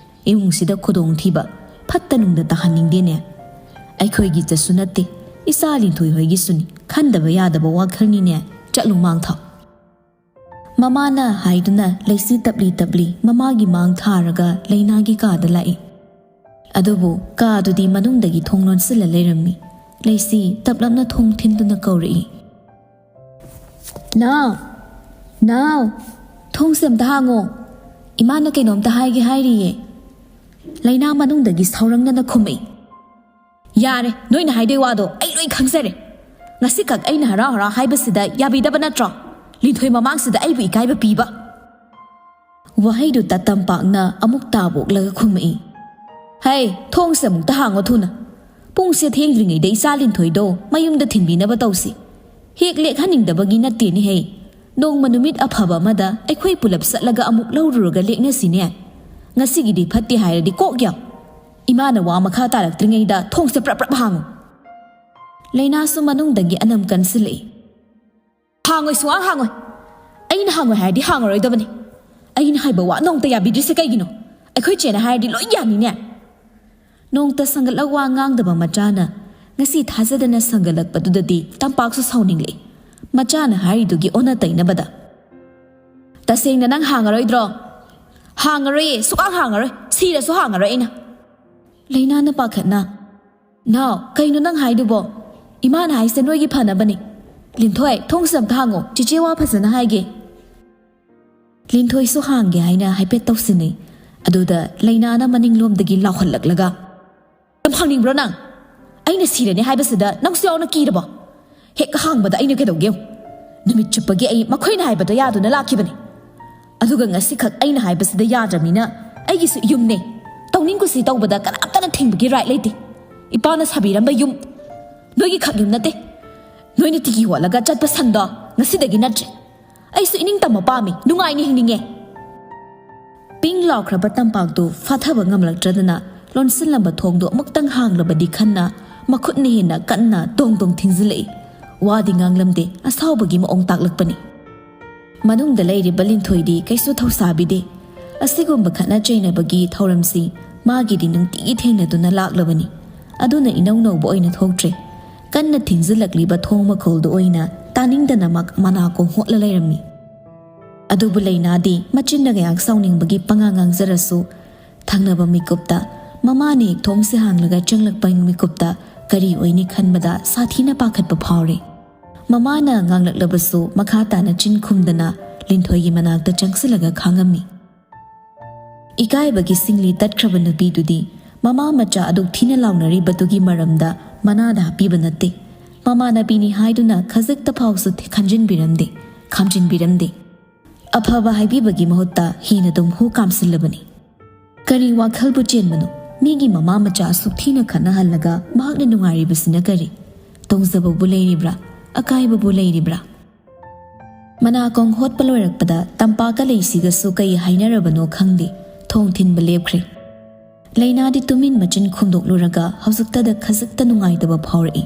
ꯏꯃꯨꯡꯁꯤꯗ ꯈꯨꯗꯣꯡꯊꯤꯕ, ꯐꯠꯇ ꯅꯨꯡꯗ ꯇꯥꯍꯟꯅꯤꯡꯗꯦꯅꯦ꯫ ꯑꯩꯈꯣꯏꯒꯤꯗꯁꯨ ꯅꯠꯇꯦ, ꯏꯆꯥ ꯂꯤꯟꯊꯣꯏ ꯍꯣꯏꯒꯤꯁꯨꯅꯤ꯫ ꯈꯟꯗꯕ ꯌꯥꯗꯕ ꯋꯥꯈꯜꯅꯤꯅꯦ꯫ ꯆꯠꯂꯨ, ꯃꯥꯡ ꯊꯥꯎ꯫" ꯃꯃꯥꯅ ꯍꯥꯏꯗꯨꯅ ꯂꯩꯁꯤ ꯇꯞꯂꯤ ꯇꯞꯂꯤ ꯃꯃꯥꯒꯤ ꯃꯥꯡ ꯊꯥꯔꯒ ꯂꯩꯅꯥꯒꯤ ꯀꯥꯗ ꯂꯥꯛꯏ꯫ ꯑꯗꯨꯕꯨ ꯀꯥꯗꯨꯗꯤ ꯃꯅꯨꯡꯗꯒꯤ ꯊꯣꯡ ꯂꯣꯟꯁꯤꯜꯂ ꯂꯩꯔꯝꯃꯤ꯫ ꯂꯩꯁꯤ ꯇꯞꯂꯞꯅ ꯊꯣꯡ ꯊꯤꯟꯗꯨꯅ ꯀꯧꯔꯛꯏ, "ꯅꯥꯎ, ꯅꯥꯎ, ꯊꯣꯡꯁꯦ ꯑꯝꯇ ꯍꯥꯡꯉꯣ꯫ ꯏꯃꯥꯅ ꯀꯩꯅꯣꯝꯇ ꯍꯥꯏꯒꯦ ꯍꯥꯏꯔꯤꯌꯦ꯫" ꯂꯩꯅꯥ ꯃꯅꯨꯡꯗꯒꯤ ꯁꯥꯎꯔꯪꯅꯅ ꯈꯨꯝꯃꯛꯏ, "ꯌꯥꯔꯦ, ꯅꯣꯏꯅ ꯍꯥꯏꯗꯣꯏ ꯋꯥꯗꯣ ꯑꯩ ꯂꯣꯏ ꯈꯪꯖꯔꯦ꯫ ꯉꯁꯤꯈꯛ ꯑꯩꯅ ꯍꯔꯥꯎ ꯍꯔꯥꯎ ꯍꯥꯏꯕꯁꯤꯗ ꯌꯥꯕꯤꯗꯕ ꯅꯠꯇ꯭ꯔꯣ? ꯂꯤꯟꯊꯣꯏ ꯃꯃꯥꯡꯁꯤꯗ ꯑꯩꯕꯨ ꯏꯀꯥꯏꯕ ꯄꯤꯕ?" ꯋꯥꯍꯩꯗꯨ ꯇꯝꯄꯥꯛꯅ ꯑꯃꯨꯛ ꯇꯥꯕꯣꯛꯂꯒ ꯈꯨꯝꯃꯛꯏ, "ꯍꯩ, ꯊꯣꯡꯁꯦ ꯑꯃꯨꯛꯇ ꯍꯥꯡꯉꯣ ꯊꯨꯅ꯫ ꯄꯨꯡꯁꯦ ꯊꯦꯡꯗ꯭ꯔꯤꯉꯩꯗ ꯏꯆꯥ ꯂꯤꯟꯊꯣꯏꯗꯣ ꯃꯌꯨꯝꯗ ꯊꯤꯟꯕꯤꯅꯕ ꯇꯧꯁꯤ꯫ ꯍꯦꯛ ꯂꯦꯛꯍꯟꯅꯤꯡꯗꯕꯒꯤ ꯅꯠꯇꯦꯅꯦꯍꯦ꯫ ꯅꯣꯡꯃ ꯅꯨꯃꯤꯠ ꯑꯐꯕ ꯑꯃꯗ ꯑꯩꯈꯣꯏ ꯄꯨꯂꯞ ꯆꯠꯂꯒ ꯑꯃꯨꯛ ꯂꯧꯔꯨꯔꯒ ꯂꯦꯛꯅꯁꯤꯅꯦ꯫" "ꯉꯁꯤꯒꯤꯗꯤ ꯐꯠꯇꯦ ꯍꯥꯏꯔꯗꯤ ꯀꯣꯛ ꯌꯥꯎ꯫ ꯏꯃꯥꯅ ꯋꯥ ꯃꯈꯥ ꯇꯥꯔꯛꯇ꯭ꯔꯤꯉꯩꯗ ꯊꯣꯡꯁꯦ ꯄ꯭ꯔꯞ ꯄ꯭ꯔꯞ ꯍꯥꯡꯉꯨ"꯫ ꯂꯩꯅꯥꯁꯨ ꯃꯅꯨꯡꯗꯒꯤ ꯑꯅꯝ ꯀꯟꯁꯤꯜꯂꯛꯏ꯫ "ꯍꯥꯡꯉꯣꯏ, ꯁꯨꯡꯍꯥꯡ ꯍꯥꯡꯉꯣꯏ꯫ ꯑꯩꯅ ꯍꯥꯡꯉꯣꯏ ꯍꯥꯏꯔꯗꯤ ꯍꯥꯡꯉꯔꯣꯏꯗꯕꯅꯤ꯫ ꯑꯩꯅ ꯍꯥꯏꯕ ꯋꯥ ꯅꯣꯡꯇ ꯌꯥꯕꯤꯗ꯭ꯔꯤꯁꯦ ꯀꯩꯒꯤꯅꯣ? ꯑꯩꯈꯣꯏ ꯆꯦꯅ ꯍꯥꯏꯔꯗꯤ ꯂꯣꯏ ꯌꯥꯅꯤꯅꯦ"꯫ ꯅꯣꯡꯇ ꯁꯪꯒꯠꯂꯒ ꯋꯥ ꯉꯥꯡꯗꯕ ꯃꯆꯥꯅ ꯉꯁꯤ ꯊꯥꯖꯗꯅ ꯁꯪꯒꯠꯂꯛꯄꯗꯨꯗꯗꯤ ꯇꯝꯄꯥꯛꯁꯨ ꯁꯥꯎꯅꯤꯡꯂꯛꯏ꯫ ꯃꯆꯥꯅ ꯍꯥꯏꯔꯤꯗꯨꯒꯤ ꯑꯣꯟꯅ ꯇꯩꯅꯕꯗ, "ꯇꯁꯦꯡꯅ ꯅꯪ ꯍꯥꯡꯉꯔꯣꯏꯗ꯭ꯔꯣ?" "ꯍꯥꯡꯉꯔꯣꯏꯌꯦ, ꯁꯨꯛꯍꯥꯡ ꯍꯥꯡꯉꯔꯣꯏ꯫ ꯁꯤꯔꯁꯨ ꯍꯥꯡꯉꯔꯣꯏ ꯑꯩꯅ"꯫ ꯂꯩꯅꯥꯅ ꯄꯥꯈꯠꯅ, "ꯅꯥꯎ, ꯀꯩꯅꯣ ꯅꯪ ꯍꯥꯏꯗꯨꯕꯣ? ꯏꯃꯥꯅ ꯍꯥꯏꯁꯦ ꯅꯣꯏꯒꯤ ꯐꯅꯕꯅꯤ꯫ ꯂꯤꯟꯊꯣꯏ, ꯊꯣꯡꯁꯦ ꯑꯝꯇ ꯍꯥꯡꯉꯣ, ꯆꯤꯆꯦ ꯋꯥ ꯐꯖꯅ ꯍꯥꯏꯒꯦ"꯫ ꯂꯤꯟꯊꯣꯏꯁꯨ ꯍꯥꯡꯒꯦ ꯍꯥꯏꯅ ꯍꯥꯏꯐꯦꯠ ꯇꯧꯁꯤꯟꯅꯩ꯫ ꯑꯗꯨꯗ ꯂꯩꯅꯥꯅ ꯃꯅꯤꯡꯂꯣꯝꯗꯒꯤ ꯂꯥꯎꯍꯜꯂꯛꯂꯒ, "ꯌꯥꯝ ꯍꯥꯡꯅꯤꯡꯕ꯭ꯔꯣ ꯅꯪ? ꯑꯩꯅ ꯁꯤꯔꯅꯤ ꯍꯥꯏꯕꯁꯤꯗ ꯅꯪꯁꯨ ꯌꯥꯎꯅ ꯀꯤꯔꯕꯣ? ꯍꯦꯛ ꯍꯥꯡꯕꯗ ꯑꯩꯅ ꯀꯩꯗꯧꯒꯦ ꯌꯦꯡꯉꯨ꯫ ꯅꯨꯃꯤꯠ ꯆꯨꯞꯄꯒꯤ ꯑꯩ ꯃꯈꯣꯏꯅ ꯍꯥꯏꯕꯗꯣ ꯌꯥꯗꯨꯅ ꯂꯥꯛꯈꯤꯕꯅꯤ꯫ ꯑꯗꯨꯒ ꯉꯁꯤꯈꯛ ꯑꯩꯅ ꯍꯥꯏꯕꯁꯤꯗ ꯌꯥꯗ꯭ꯔꯕꯅꯤꯅ ꯑꯩꯒꯤꯁꯨ ꯌꯨꯝꯅꯦ꯫ ꯇꯧꯅꯤꯡ ꯀꯨꯁꯤ ꯇꯧꯕꯗ ꯀꯅꯥꯝꯇꯅ ꯊꯤꯡꯕꯒꯤ ꯔꯥꯏꯠ ꯂꯩꯇꯦ꯫ ꯏꯄꯥꯅ ꯁꯥꯕꯤꯔꯝꯕ ꯌꯨꯝ, ꯅꯣꯏꯒꯤ ꯈꯛ ꯌꯨꯝ ꯅꯠꯇꯦ꯫ ꯅꯣꯏꯅ ꯇꯤꯀꯤ ꯍꯣꯠꯂꯒ ꯆꯠꯄ ꯁꯪꯗꯣ ꯉꯁꯤꯗꯒꯤ ꯅꯠꯇ꯭ꯔꯦ꯫ ꯑꯩꯁꯨ ꯏꯅꯤꯡ ꯇꯝꯕ ꯄꯥꯝꯃꯤ, ꯅꯨꯡꯉꯥꯏꯅ ꯍꯤꯡꯅꯤꯡꯉꯦ"꯫ ꯄꯤꯡ ꯂꯥꯎꯈ꯭ꯔꯕ ꯇꯝꯄꯥꯛꯇꯨ ꯐꯥꯊꯕ ꯉꯝꯂꯛꯇ꯭ꯔꯗꯅ ꯂꯣꯟꯁꯤꯜꯂꯝꯕ ꯊꯣꯡꯗꯨ ꯑꯃꯨꯛꯇꯪ ꯍꯥꯡꯂꯕꯗꯤ ꯈꯟꯅ ꯃꯈꯨꯠꯅ ꯍꯦꯟꯅ ꯀꯟꯅ ꯗꯣꯡ ꯗꯣꯡ ꯊꯤꯡꯖꯤꯜꯂꯛꯏ꯫ ꯋꯥꯗꯤ ꯉꯥꯡꯂꯝꯗꯦ, ꯑꯁꯥꯎꯕꯒꯤ ꯃꯑꯣꯡ ꯇꯥꯛꯂꯛꯄꯅꯤ꯫ ꯃꯅꯨꯡꯗ ꯂꯩꯔꯤꯕ ꯂꯤꯟꯊꯣꯏꯗꯤ ꯀꯩꯁꯨ ꯊꯧꯁꯥꯕꯤꯗꯦ꯫ ꯑꯁꯤꯒꯨꯝꯕ ꯈꯠꯅ ꯆꯩꯅꯕꯒꯤ ꯊꯧꯔꯝꯁꯤ ꯃꯥꯒꯤꯗꯤ ꯅꯨꯡꯇꯤꯒꯤ ꯊꯦꯡꯅꯗꯨꯅ ꯂꯥꯛꯂꯕꯅꯤ꯫ ꯑꯗꯨꯅ ꯏꯅꯧ ꯅꯧꯕ ꯑꯣꯏꯅ ꯊꯣꯛꯇ꯭ꯔꯦ꯫ ꯀꯟꯅ ꯊꯤꯡꯖꯤꯜꯂꯛꯂꯤꯕ ꯊꯣꯡ ꯃꯈꯣꯜꯗꯨ ꯑꯣꯏꯅ ꯇꯥꯅꯤꯡꯗꯅ ꯃꯛ-, ꯃꯅꯥꯀꯣꯡ ꯍꯣꯠꯂ ꯂꯩꯔꯝꯃꯤ꯫ ꯑꯗꯨꯕꯨ ꯂꯩꯅꯥꯗꯤ ꯃꯆꯤꯟꯅ ꯀꯌꯥ ꯁꯥꯎꯅꯤꯡꯕꯒꯤ ꯄꯉꯥꯡ ꯉꯥꯡꯖꯔꯁꯨ, ꯊꯪꯅꯕ ꯃꯤꯀꯨꯞꯇ ꯃꯃꯥꯅ ꯍꯦꯛ ꯊꯣꯡꯁꯦ ꯍꯥꯡꯂꯒ ꯆꯪꯂꯛꯄ ꯃꯤꯀꯨꯞꯇ ꯀꯔꯤ ꯑꯣꯏꯅꯤ ꯈꯟꯕꯗ ꯁꯥꯊꯤꯅ ꯄꯥꯈꯠꯄ ꯐꯥꯎꯔꯦ꯫ ꯃꯃꯥꯅ ꯉꯥꯡꯂꯛꯂꯕꯁꯨ ꯃꯈꯥ ꯇꯥꯅ ꯆꯤꯟ ꯈꯨꯝꯗꯅ ꯂꯤꯟꯊꯣꯏꯒꯤ ꯃꯅꯥꯛꯇ ꯆꯪꯁꯤꯜꯂꯒ ꯈꯥꯡꯉꯝꯃꯤ꯫ ꯏꯀꯥꯏꯕꯒꯤ ꯁꯤꯡꯂꯤ ꯇꯠꯈ꯭ꯔꯕ ꯅꯨꯄꯤꯗꯨꯗꯤ ꯃꯃꯥ ꯃꯆꯥ ꯑꯗꯨꯛ ꯊꯤꯅ ꯂꯥꯎꯅꯔꯤꯕꯗꯨꯒꯤ ꯃꯔꯝꯗ ꯃꯅꯥꯗ ꯍꯥꯞꯄꯤꯕ ꯅꯠꯇꯦ꯫ ꯃꯃꯥꯅ ꯄꯤꯅꯤ ꯍꯥꯏꯗꯨꯅ ꯈꯖꯤꯛꯇ ꯐꯥꯎꯁꯨ ꯊꯤ-, ꯈꯟꯖꯤꯟꯕꯤꯔꯝꯗꯦ, ꯈꯥꯝꯖꯤꯟꯕꯤꯔꯝꯗꯦ꯫ ꯑꯐꯕ ꯍꯥꯏꯕꯤꯕꯒꯤ ꯃꯍꯨꯠꯇ ꯍꯦꯟꯅ ꯑꯗꯨꯝ ꯍꯨ ꯀꯥꯝꯁꯤꯜꯂꯕꯅꯤ꯫ ꯀꯔꯤ ꯋꯥꯈꯜꯕꯨ ꯆꯦꯟꯕꯅꯣ? ꯃꯤꯒꯤ ꯃꯃꯥ ꯃꯆꯥ ꯑꯁꯨꯛ ꯊꯤꯅ ꯈꯠꯅꯍꯜꯂꯒ ꯃꯍꯥꯛꯅ ꯅꯨꯡꯉꯥꯏꯔꯤꯕꯁꯤꯅ ꯀꯔꯤ? ꯇꯣꯡꯖꯕꯕꯨ ꯂꯩꯔꯤꯕ꯭ꯔꯥ? ꯑꯀꯥꯏꯕꯕꯨ ꯂꯩꯔꯤꯕ꯭ꯔꯥ? ꯃꯅꯥꯀꯣꯡ ꯍꯣꯠꯄ ꯂꯣꯏꯔꯛꯄꯗ ꯇꯝꯄꯥꯛꯀ ꯂꯩꯁꯤꯒꯁꯨ ꯀꯩ ꯍꯥꯏꯅꯔꯕꯅꯣ ꯈꯪꯗꯦ꯫ ꯊꯣꯡ ꯊꯤꯟꯕ ꯂꯦꯞꯈ꯭ꯔꯦ꯫ ꯂꯩꯅꯥꯗꯤ ꯇꯨꯃꯤꯟ ꯃꯆꯤꯟ ꯈꯨꯝꯗꯣꯛꯂꯨꯔꯒ ꯍꯧꯖꯤꯛꯇꯗ ꯈꯖꯤꯛꯇ ꯅꯨꯡꯉꯥꯏꯇꯕ ꯐꯥꯎꯔꯛꯏ꯫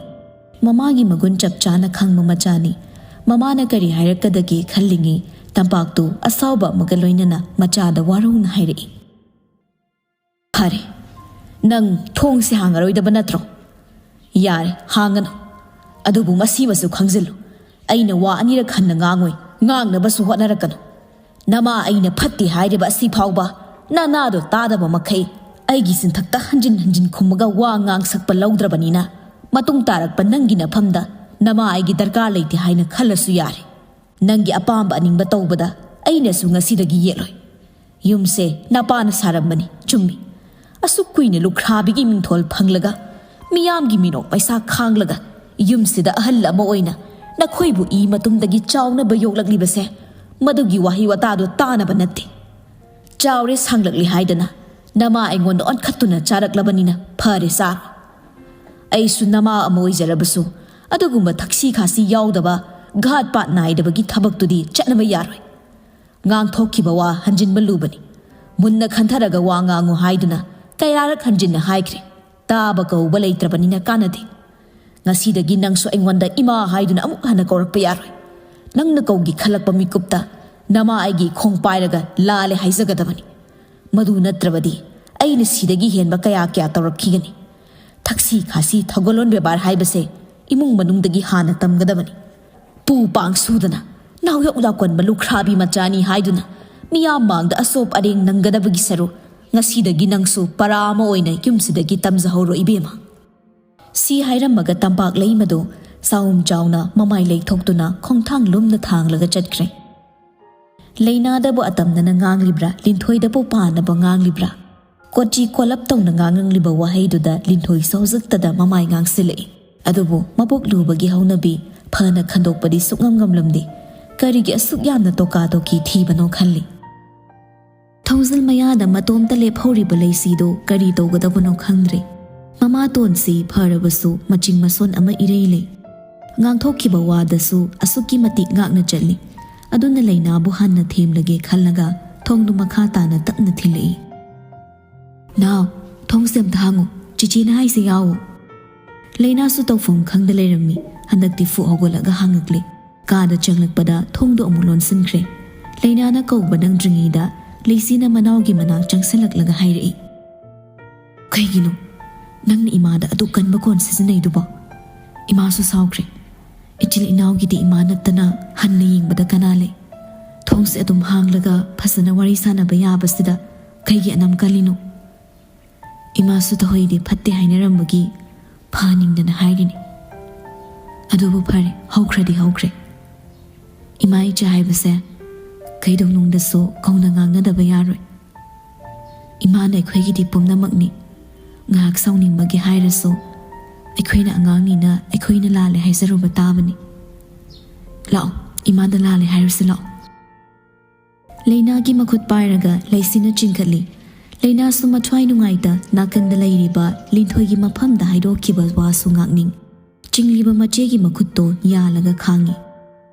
ꯃꯃꯥꯒꯤ ꯃꯒꯨꯟ ꯆꯞ ꯆꯥꯅ ꯈꯪꯕ ꯃꯆꯥꯅꯤ꯫ ꯃꯃꯥꯅ ꯀꯔꯤ ꯍꯥꯏꯔꯛꯀꯗꯒꯦ ꯈꯜꯂꯤꯉꯩ ꯇꯝꯄꯥꯛꯇꯨ ꯑꯁꯥꯎꯕ ꯑꯃꯒ ꯂꯣꯏꯅꯅ ꯃꯆꯥꯗ ꯋꯥꯔꯧꯅ ꯍꯥꯏꯔꯛꯏ, "ꯐꯔꯦ, ꯅꯪ ꯊꯣꯡꯁꯦ ꯍꯥꯡꯉꯔꯣꯏꯗꯕ ꯅꯠꯇ꯭ꯔꯣ? ꯌꯥꯔꯦ, ꯍꯥꯡꯉꯅꯨ꯫ ꯑꯗꯨꯕꯨ ꯃꯁꯤꯃꯁꯨ ꯈꯪꯖꯤꯜꯂꯨ, ꯑꯩꯅ ꯋꯥ ꯑꯅꯤꯔꯛ ꯍꯟꯅ ꯉꯥꯡꯉꯣꯏ, ꯉꯥꯡꯅꯕꯁꯨ ꯍꯣꯠꯅꯔꯛꯀꯅꯨ꯫ ꯅꯃꯥ ꯑꯩꯅ ꯐꯠꯇꯦ ꯍꯥꯏꯔꯤꯕ ꯑꯁꯤ ꯐꯥꯎꯕ ꯅꯅꯥꯗꯣ ꯇꯥꯗꯕ ꯃꯈꯩ ꯑꯩꯒꯤ ꯆꯤꯟꯊꯛꯇ ꯍꯟꯖꯤꯟ ꯍꯟꯖꯤꯟ ꯈꯨꯝꯃꯒ ꯋꯥ ꯉꯥꯡꯁꯛꯄ ꯂꯧꯗ꯭ꯔꯕꯅꯤꯅ, ꯃꯇꯨꯡ ꯇꯥꯔꯛꯄ ꯅꯪꯒꯤ ꯅꯐꯝꯗ ꯅꯃꯥ ꯑꯩꯒꯤ ꯗꯔꯀꯥꯔ ꯂꯩꯇꯦ ꯍꯥꯏꯅ ꯈꯜꯂꯁꯨ ꯌꯥꯔꯦ꯫ ꯅꯪꯒꯤ ꯑꯄꯥꯝꯕ ꯑꯅꯤꯡꯕ ꯇꯧꯕꯗ ꯑꯩꯅꯁꯨ ꯉꯁꯤꯗꯒꯤ ꯌꯦꯠꯂꯣꯏ꯫ ꯌꯨꯝꯁꯦ ꯅꯄꯥꯅ ꯁꯥꯔꯝꯕꯅꯤ, ꯆꯨꯝꯃꯤ꯫ ꯑꯁꯨꯛ ꯀꯨꯏꯅ ꯂꯨꯈ꯭ꯔꯥꯕꯤꯒꯤ ꯃꯤꯡꯊꯣꯜ ꯐꯪꯂꯒ, ꯃꯤꯌꯥꯝꯒꯤ ꯃꯤꯅꯣꯛ ꯃꯩꯁꯥ ꯈꯥꯡꯂꯒ, ꯌꯨꯝꯁꯤꯗ ꯑꯍꯜ ꯑꯃ ꯑꯣꯏꯅ ꯅꯈꯣꯏꯕꯨ ꯏ ꯃꯇꯨꯡꯗꯒꯤ ꯆꯥꯎꯅꯕ ꯌꯣꯛꯂꯛꯂꯤꯕꯁꯦ, ꯃꯗꯨꯒꯤ ꯋꯥꯍꯩ ꯋꯥꯇꯥꯗꯣ ꯇꯥꯅꯕ ꯅꯠꯇꯦ꯫ ꯆꯥꯎꯔꯦ ꯁꯥꯡꯂꯛꯂꯦ ꯍꯥꯏꯗꯅ ꯅꯃꯥ ꯑꯩꯉꯣꯟꯗ ꯑꯣꯟꯈꯠꯇꯨꯅ ꯆꯥꯔꯛꯂꯕꯅꯤꯅ ꯐꯔꯦ ꯆꯥꯔꯣ꯫ ꯑꯩꯁꯨ ꯅꯃꯥ ꯑꯃ ꯑꯣꯏꯖꯔꯕꯁꯨ ꯑꯗꯨꯒꯨꯝꯕ ꯊꯛꯁꯤ ꯈꯥꯁꯤ ꯌꯥꯎꯗꯕ, ꯘꯥꯠ ꯄꯥꯠ ꯅꯥꯏꯗꯕꯒꯤ ꯊꯕꯛꯇꯨꯗꯤ ꯆꯠꯅꯕ ꯌꯥꯔꯣꯏ꯫ ꯉꯥꯡꯊꯣꯛꯈꯤꯕ ꯋꯥ ꯍꯟꯖꯤꯟꯕ ꯂꯨꯕꯅꯤ꯫ ꯃꯨꯟꯅ ꯈꯟꯊꯔꯒ ꯋꯥ ꯉꯥꯡꯉꯨ ꯍꯥꯏꯗꯨꯅ ꯀꯌꯥꯔꯛ ꯍꯟꯖꯤꯟꯅ ꯍꯥꯏꯈ꯭ꯔꯦ꯫ ꯇꯥꯕ ꯀꯧꯕ ꯂꯩꯇ꯭ꯔꯕꯅꯤꯅ ꯀꯥꯟꯅꯗꯦ꯫ ꯉꯁꯤꯗꯒꯤ ꯅꯪꯁꯨ ꯑꯩꯉꯣꯟꯗ ꯏꯃꯥ ꯍꯥꯏꯗꯨꯅ ꯑꯃꯨꯛ ꯍꯟꯅ ꯀꯧꯔꯛꯄ ꯌꯥꯔꯣꯏ꯫ ꯅꯪꯅ ꯀꯧꯒꯦ ꯈꯜꯂꯛꯄ ꯃꯤꯀꯨꯞꯇ ꯅꯃꯥ ꯑꯩꯒꯤ ꯈꯣꯡ ꯄꯥꯏꯔꯒ ꯂꯥꯜꯂꯦ ꯍꯥꯏꯖꯒꯗꯕꯅꯤ꯫ ꯃꯗꯨ ꯅꯠꯇ꯭ꯔꯕꯗꯤ ꯑꯩꯅ ꯁꯤꯗꯒꯤ ꯍꯦꯟꯕ ꯀꯌꯥ ꯀꯌꯥ ꯇꯧꯔꯛꯈꯤꯒꯅꯤ꯫ ꯊꯛꯁꯤ ꯈꯥꯁꯤ ꯊꯧꯒꯜꯂꯣꯟ ꯕꯦꯕꯥꯔ ꯍꯥꯏꯕꯁꯦ ꯏꯃꯨꯡ ꯃꯅꯨꯡꯗꯒꯤ ꯍꯥꯟꯅ ꯇꯝꯒꯗꯕꯅꯤ꯫ ꯄꯨ ꯄꯥꯡ ꯁꯨꯗꯅ ꯅꯥꯎꯌꯣꯛ ꯂꯥꯎꯀꯣꯟꯕ ꯂꯨꯈ꯭ꯔꯥꯕꯤ ꯃꯆꯥꯅꯤ ꯍꯥꯏꯗꯨꯅ ꯃꯤꯌꯥꯝ ꯃꯥꯡꯗ ꯑꯁꯣꯞ ꯑꯔꯦꯡ ꯅꯪꯒꯗꯕꯒꯤ ꯁꯔꯨꯛ ꯉꯁꯤꯗꯒꯤ ꯅꯪꯁꯨ ꯄꯔꯥ ꯑꯃ ꯑꯣꯏꯅ ꯌꯨꯝꯁꯤꯗꯒꯤ ꯇꯝꯖꯍꯧꯔꯣ ꯏꯕꯦꯝꯃ꯫ ꯁꯤ ꯍꯥꯏꯔꯝꯃꯒ ꯇꯝꯄꯥꯛ ꯂꯩꯃꯗꯨ ꯆꯥꯎꯝ ꯆꯥꯎꯅ ꯃꯃꯥꯏ ꯂꯩꯊꯣꯛꯇꯨꯅ ꯈꯣꯡꯊꯥꯡ ꯂꯨꯝꯅ ꯊꯥꯡꯂꯒ ꯆꯠꯈ꯭ꯔꯦ꯫ ꯂꯩꯅꯥꯗꯕꯨ ꯑꯇꯝꯅꯅ ꯉꯥꯡꯂꯤꯕ꯭ꯔꯥ, ꯂꯤꯟꯊꯣꯏꯗꯕꯨ ꯄꯥꯟꯅꯕ ꯉꯥꯡꯂꯤꯕ꯭ꯔꯥ? ꯀꯣꯆꯤ ꯀꯣꯂꯞ ꯇꯧꯅ ꯉꯥꯡꯉꯝꯂꯤꯕ ꯋꯥꯍꯩꯗꯨꯗ ꯂꯤꯟꯊꯣꯏꯁꯨ ꯍꯧꯖꯤꯛꯇꯗ ꯃꯃꯥꯏ ꯉꯥꯡꯁꯤꯜꯂꯛꯏ꯫ ꯑꯗꯨꯕꯨ ꯃꯕꯨꯛ ꯂꯨꯕꯒꯤ ꯍꯧꯅꯕꯤ ꯐꯅ ꯈꯟꯗꯣꯛꯄꯗꯤ ꯁꯨꯛꯉꯝ ꯉꯝꯂꯝꯗꯦ꯫ ꯀꯔꯤꯒꯤ ꯑꯁꯨꯛ ꯌꯥꯝꯅ ꯇꯣꯀꯥ ꯇꯣꯀꯤ ꯊꯤꯕꯅꯣ ꯈꯜꯂꯤ꯫ ꯊꯣꯡꯖꯤꯜ ꯃꯌꯥꯗ ꯃꯇꯣꯝꯇ ꯂꯦꯞꯍꯧꯔꯤꯕ ꯂꯩꯁꯤꯗꯣ ꯀꯔꯤ ꯇꯧꯒꯗꯕꯅꯣ ꯈꯪꯗ꯭ꯔꯦ꯫ ꯃꯃꯥꯇꯣꯟꯁꯤ ꯐꯔꯕꯁꯨ ꯃꯆꯤꯡ ꯃꯁꯣꯟ ꯑꯃ ꯏꯔꯩ ꯂꯩ꯫ ꯉꯥꯡꯊꯣꯛꯈꯤꯕ ꯋꯥꯗꯁꯨ ꯑꯁꯨꯛꯀꯤ ꯃꯇꯤꯛ ꯉꯥꯛꯅ ꯆꯠꯂꯤ꯫ ꯑꯗꯨꯅ ꯂꯩꯅꯥꯕꯨ ꯍꯥꯟꯅ ꯊꯦꯝꯂꯒꯦ ꯈꯜꯂꯒ ꯊꯣꯡꯗꯨ ꯃꯈꯥ ꯇꯥꯅ ꯇꯞꯅ ꯊꯤꯜꯂꯛꯏ꯫ "ꯅꯥꯎ, ꯊꯣꯡꯁꯦ ꯑꯝꯇ ꯍꯥꯡꯉꯨ, ꯆꯤꯆꯦꯅ ꯍꯥꯏꯁꯦ ꯌꯥꯎꯋꯣ꯫" ꯂꯩꯅꯥꯁꯨ ꯇꯧꯐꯝ ꯈꯪꯗ ꯂꯩꯔꯝꯃꯤ꯫ ꯍꯟꯗꯛꯇꯤ ꯐꯨꯛ ꯍꯧꯒꯠꯂꯒ ꯍꯥꯡꯉꯛꯂꯦ꯫ ꯀꯥꯗ ꯆꯪꯂꯛꯄꯗ ꯊꯣꯡꯗꯣ ꯑꯃꯨꯛ ꯂꯣꯟꯁꯤꯟꯈ꯭ꯔꯦ꯫ ꯂꯩꯅꯥꯅ ꯀꯧꯕ ꯅꯪꯗ꯭ꯔꯤꯉꯩꯗ ꯂꯩꯁꯤꯅ ꯃꯅꯥꯎꯒꯤ ꯃꯅꯥꯛ ꯆꯪꯁꯤꯜꯂꯛꯂꯒ ꯍꯥꯏꯔꯛꯏ, "ꯀꯩꯒꯤꯅꯣ ꯅꯪꯅ ꯏꯃꯥꯗ ꯑꯗꯨꯛ ꯀꯟꯕ ꯀꯣꯟ ꯁꯤꯖꯤꯟꯅꯩꯗꯨꯕꯣ? ꯏꯃꯥꯁꯨ ꯁꯥꯎꯈ꯭ꯔꯦ꯫ ꯏꯆꯤꯜ ꯏꯅꯥꯎꯒꯤꯗꯤ ꯏꯃꯥ ꯅꯠꯇꯅ ꯍꯟꯅ ꯌꯦꯡꯕꯗ ꯀꯅꯥ ꯂꯩ? ꯊꯣꯡꯁꯦ ꯑꯗꯨꯝ ꯍꯥꯡꯂꯒ ꯐꯖꯅ ꯋꯥꯔꯤ ꯁꯥꯟꯅꯕ ꯌꯥꯕꯁꯤꯗ ꯀꯩꯒꯤ ꯑꯅꯝ ꯀꯜꯂꯤꯅꯣ?" "ꯏꯃꯥꯁꯨ ꯇꯧꯍꯩꯗꯦ ꯐꯠꯇꯦ ꯍꯥꯏꯅꯔꯝꯕꯒꯤ ꯐꯍꯟꯅꯤꯡꯗꯅ ꯍꯥꯏꯔꯤꯅꯤ꯫ ꯑꯗꯨꯕꯨ ꯐꯔꯦ, ꯍꯧꯈ꯭ꯔꯗꯤ ꯍꯧꯈ꯭ꯔꯦ꯫ ꯏꯃꯥ ꯏꯆꯥ ꯍꯥꯏꯕꯁꯦ ꯀꯩꯗꯧꯅꯨꯡꯗꯁꯨ ꯀꯧꯅ ꯉꯥꯡꯅꯗꯕ ꯌꯥꯔꯣꯏ꯫ ꯏꯃꯥꯅ ꯑꯩꯈꯣꯏꯒꯤꯗꯤ ꯄꯨꯝꯅꯃꯛꯅꯤ꯫ ꯉꯥꯏꯍꯥꯛ ꯁꯥꯎꯅꯤꯡꯕꯒꯤ ꯍꯥꯏꯔꯁꯨ ꯑꯩꯈꯣꯏꯅ ꯑꯉꯥꯡꯅꯤꯅ ꯑꯩꯈꯣꯏꯅ ꯂꯥꯜꯂꯦ ꯍꯥꯏꯖꯔꯨꯕ ꯇꯥꯕꯅꯤ꯫ ꯂꯥꯛꯑꯣ, ꯏꯃꯥꯗ ꯂꯥꯜꯂꯦ ꯍꯥꯏꯔꯨꯁꯤ ꯂꯥꯛꯑꯣ꯫" ꯂꯩꯅꯥꯒꯤ ꯃꯈꯨꯠ ꯄꯥꯏꯔꯒ ꯂꯩꯁꯤꯅ ꯆꯤꯡꯈꯠꯂꯤ꯫ ꯂꯩꯅꯥꯁꯨ ꯃꯊ꯭ꯋꯥꯏ ꯅꯨꯡꯉꯥꯏꯇ ꯅꯥꯀꯟꯗ ꯂꯩꯔꯤꯕ ꯂꯤꯟꯊꯣꯏꯒꯤ ꯃꯐꯝꯗ ꯍꯥꯏꯗꯣꯛꯈꯤꯕ ꯋꯥꯁꯨ ꯉꯥꯛꯅꯤꯡ꯫ ꯆꯤꯡꯂꯤꯕ ꯃꯆꯦꯒꯤ ꯃꯈꯨꯠꯇꯣ ꯌꯥꯜꯂꯒ ꯈꯥꯡꯉꯤ꯫